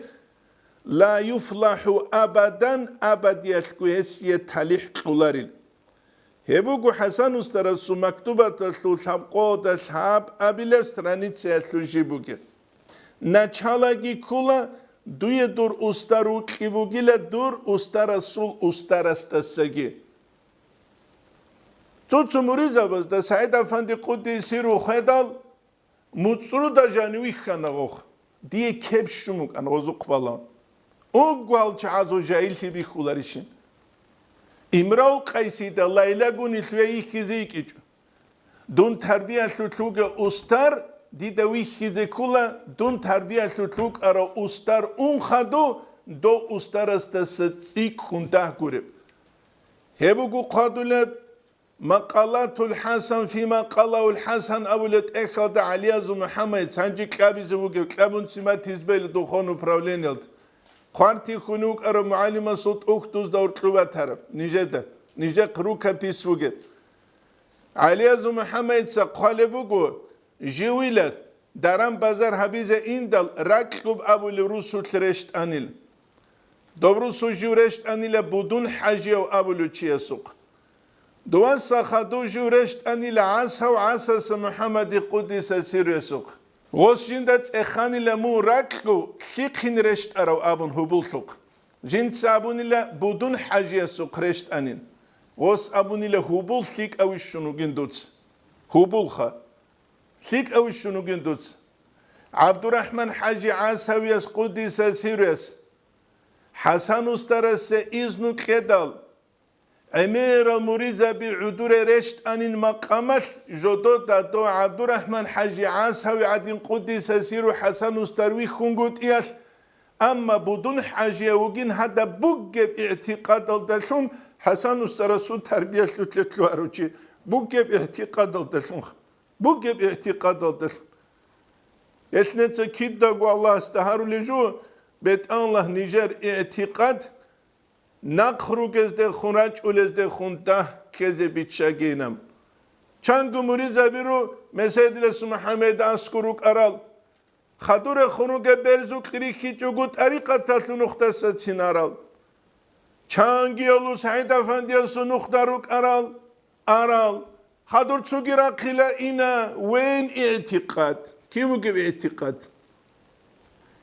ла юфлахӀу абадан, абадиялъго гьесие талихӀ кьоларил. Гьеб буго ХӀасан устарасул мактубаталъул лъабкъоялда лъабабилеб страницаялъул жиб бугеб. Началаги ккола, дуе дур устар вукьи бугила дур устарасул устарасдасаги. Цо-цо муридзабазда СагӀид-афанди къуддиса сирругьу хведал, муцӀруда жанив вихьана гъох. Дие кеб щун букӀана гъозухъ балагьун. Угу гьал чагӀазул жагьиллъи бихьуларищин. Имрал Къайсида Лайлагун нилъ вихьизе йикӀичӀо. Дун тарбиялъулъ вугев устар дида вихьизе ккола, дун тарбиялъулъ вукӀарав устар ун хадув, дов устарасдаса цӀикӀкӀун дагь гуреб. Гьеб буго хъвадулеб, Макъалатул ХӀасан фи макъалаул ХӀасан абулеб тӀехьалда ГӀалиязул МухӀаммад цанги кьабизе вугев, кьабун цимат гьизбел духовный управлениялда. Хъвартихьун вукӀарав мугӀалимасул тӀухьдузда уркьуб батараб нижеда, нижехъ рукопись вугеб. ГӀалиязул МухӀаммадица хъвалеб буго, живила даран-базар гьабизе индал ракьуб абулев русулъ рещтӀанил. Доб русу жив рещтӀанила Будун ХӀажияв абулев чиясухъ. Дуваса хадув жив рещтӀанила ГӀасав ГӀасаса МухӀаммади къудиса сирресухъ. Гъос жинда цӀеханила мун ракьу лъихъин рещтӀарав абун гьубуллъухъ. Жинца абунила Будун ХӀажиясухъ рещтӀанин. Гъос абунила гьубул лъикӀавищун вугин дуц. Гьубулха. ЛъикӀавищун вугин дуц. ГӀабдурахӀман ХӀажи ГӀасавияс къудиса сиррес ХӀасан устарасе изну кьедал, гӀемерал муридзаби гӀудуре рещтӀанин макъамалъ жодода дов ГӀабдурахӀман ХӀажи ГӀасави гӀадин къудиса сирру ХӀасан устар вихьунгутӀиялъ, амма Будун ХӀажияв вугин гьадаб бугеб игӀтикъадалдалъун ХӀасан устарасул тарбиялъулъе лъугьарав чи, бугеб игӀтикъадалдалъун, бугеб игӀтикъадалдалъун. Гьелъ неца кидаго Аллагьасда гьарулел жо, бетӀаллагь нижер игӀтикъад нахъ ругездехун, рачӀулездехун дагь ккезе биччагейилан. Чанго муридзабиру Меседилас МухӀаммед аскӀор рукӀарал, хадурехун ругеб берзукь рихьичӀого тӀарикъаталъул нухдаса цинарал. Чангиялъул СагӀид-Афандиясул нухда рукӀарал, арал, хадур цоги рахъила ина вен игӀтикъад. Кин бугеб игӀтикъад?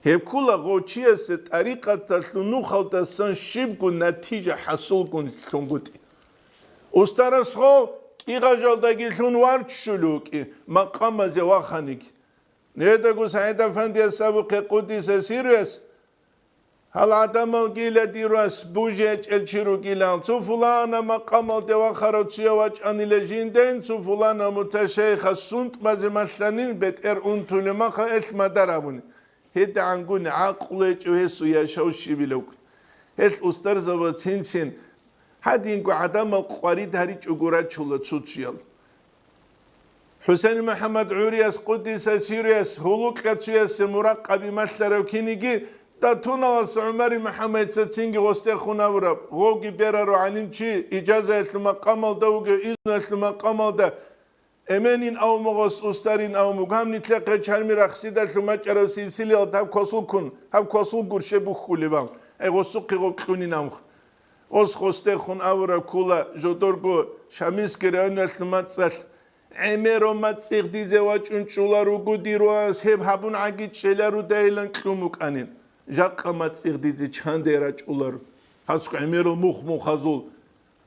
Гьеб ккула гъов чиясе тӀарикъаталъул нухалдасан щибго натижа хӀасулгун лъунгутӀи. Устарас гъов кӀигъажалдаги лъун варччулев вукӀи, макъамазе ваханиги. Недаго СагӀид-Афандияс абухъе къудиса сиррес, гьал гӀадамалгила дир вас бужи гьечӀел чи ругилан, цо фулана макъамалде вахарав чияв вачӀанила жинден, цо фулана муташайихас сунтӀ базе малъанин, бетӀер унтулеб маха элъ мадар абуни. ГьедигӀангуни гӀакълу гьечӀев гьесул яшав щибилавгун. Гьелъ устарзабаз цин-цин гьадинго гӀадамал къварид гьаричӀого рачула цо-цоял. ХӀусейн МухӀаммад ГӀурияс къудиса сиррес гьулукьа цоясе муракъаби малъарав киниги, Татуналаса ГӀумари МухӀаммадица цинги гъосдехун абураб, гъовги берарав гӀалимчи, ижазаялъул макъамалда вугев, изнулъул макъамалда, эменин авмугъос устарин авмуг, гьаб нилъехъе чарми рахсидалъун бачӀарав силсилаялда гьаб косулкун, гьаб косул гурще бухьулеб аб, гьей гъосухъе гъоб кьунин амх. Гъос гъосдехун абураб ккула жодорго Шамилский районалъул мацӀалъ, гӀемерав мацӀихъ дизе вачӀун чӀула руго дир вас, гьеб гьабун гӀаги чӀела рудайилан кьун букӀанин. Жакъа мацӀихъ дизе чанде рачӀуларо. Гьасухъ гӀемерал мухъ-мухъазул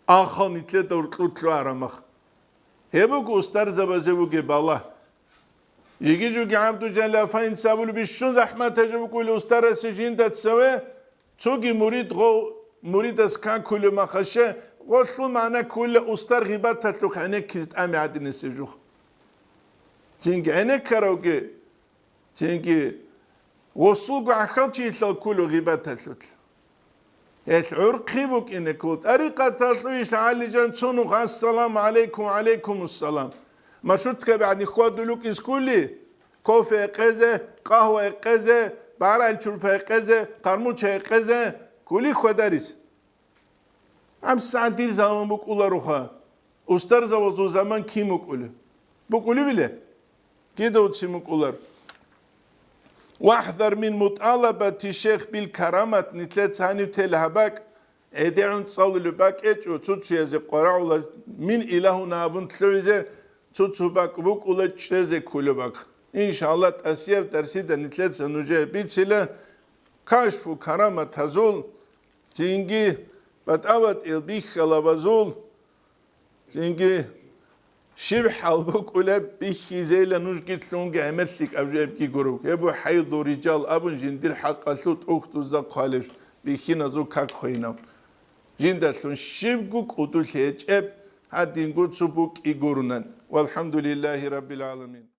ахал нилъеда уркьулъ арамах. Гьеб буго устарзабазе бугеб балагь. Жиги-жуги ГӀабдулжалил Афаинца абулеб, бищун захӀмат гьечӀеб букӀули устарасе жинда цеве, цоги мурид гъов, муридас какулеб махаще, гъолъул магӀна ккула устар гъибаталъухъ гӀенеккизе тӀами гӀадинесев жух. Цинги гӀенеккаравги, цинги гъосулго гӀахьалчиял ккула гъибаталъулъ. Гьелъ гӀурхъи букӀине ккола. ТӀарикъаталъул иш гӀалижан цо нух: «Ассаламу гӀалайкум, ва гӀалайкумуссалам». Маршруткаби гӀадин хьвадулукӀиз ккули, кофе экъезе, къагьва экъезе, барал чурпа экъезе, хъармуча экъезе ккули хьвадарис. ГьабсагӀат дир заман букӀулароха. Устарзабазул заман кин букӀулеб? БукӀулебила? Кида уцин букӀулар? «ВахӀзар мин мутӀалабати шейх бил карамат», нилъеца гьаниб тел гьаб бакӀ, гӀедегӀун цӀалулеб бакӀ гьечӀо, цо-цоязе къварагӀула мин илагьуна абун лъугӀизе, цо-цо бакӀ букӀула чӀезе кколеб бакӀ. Иншалла, тӀасияб дарсида нилъеца нужее бицила кашфу караматазул, цинги батӀа-батӀиял бихьалабазул, цинги щиб хӀал букӀулеб бихьизейила нужги лъунги гӀемер лъикӀаб жо гьебги гуро. Гьеб бу хӀайлу рижал абун жиндир хӀакъалъулъ тӀухьдузда хъвалеб бихьиназул как хвейинав. Жиндалъун щибго кӀудулъ гьечӀеб гьадинго цо букӀи гуронан. ВалхӀамдулиллагьи раббил гӀаламин.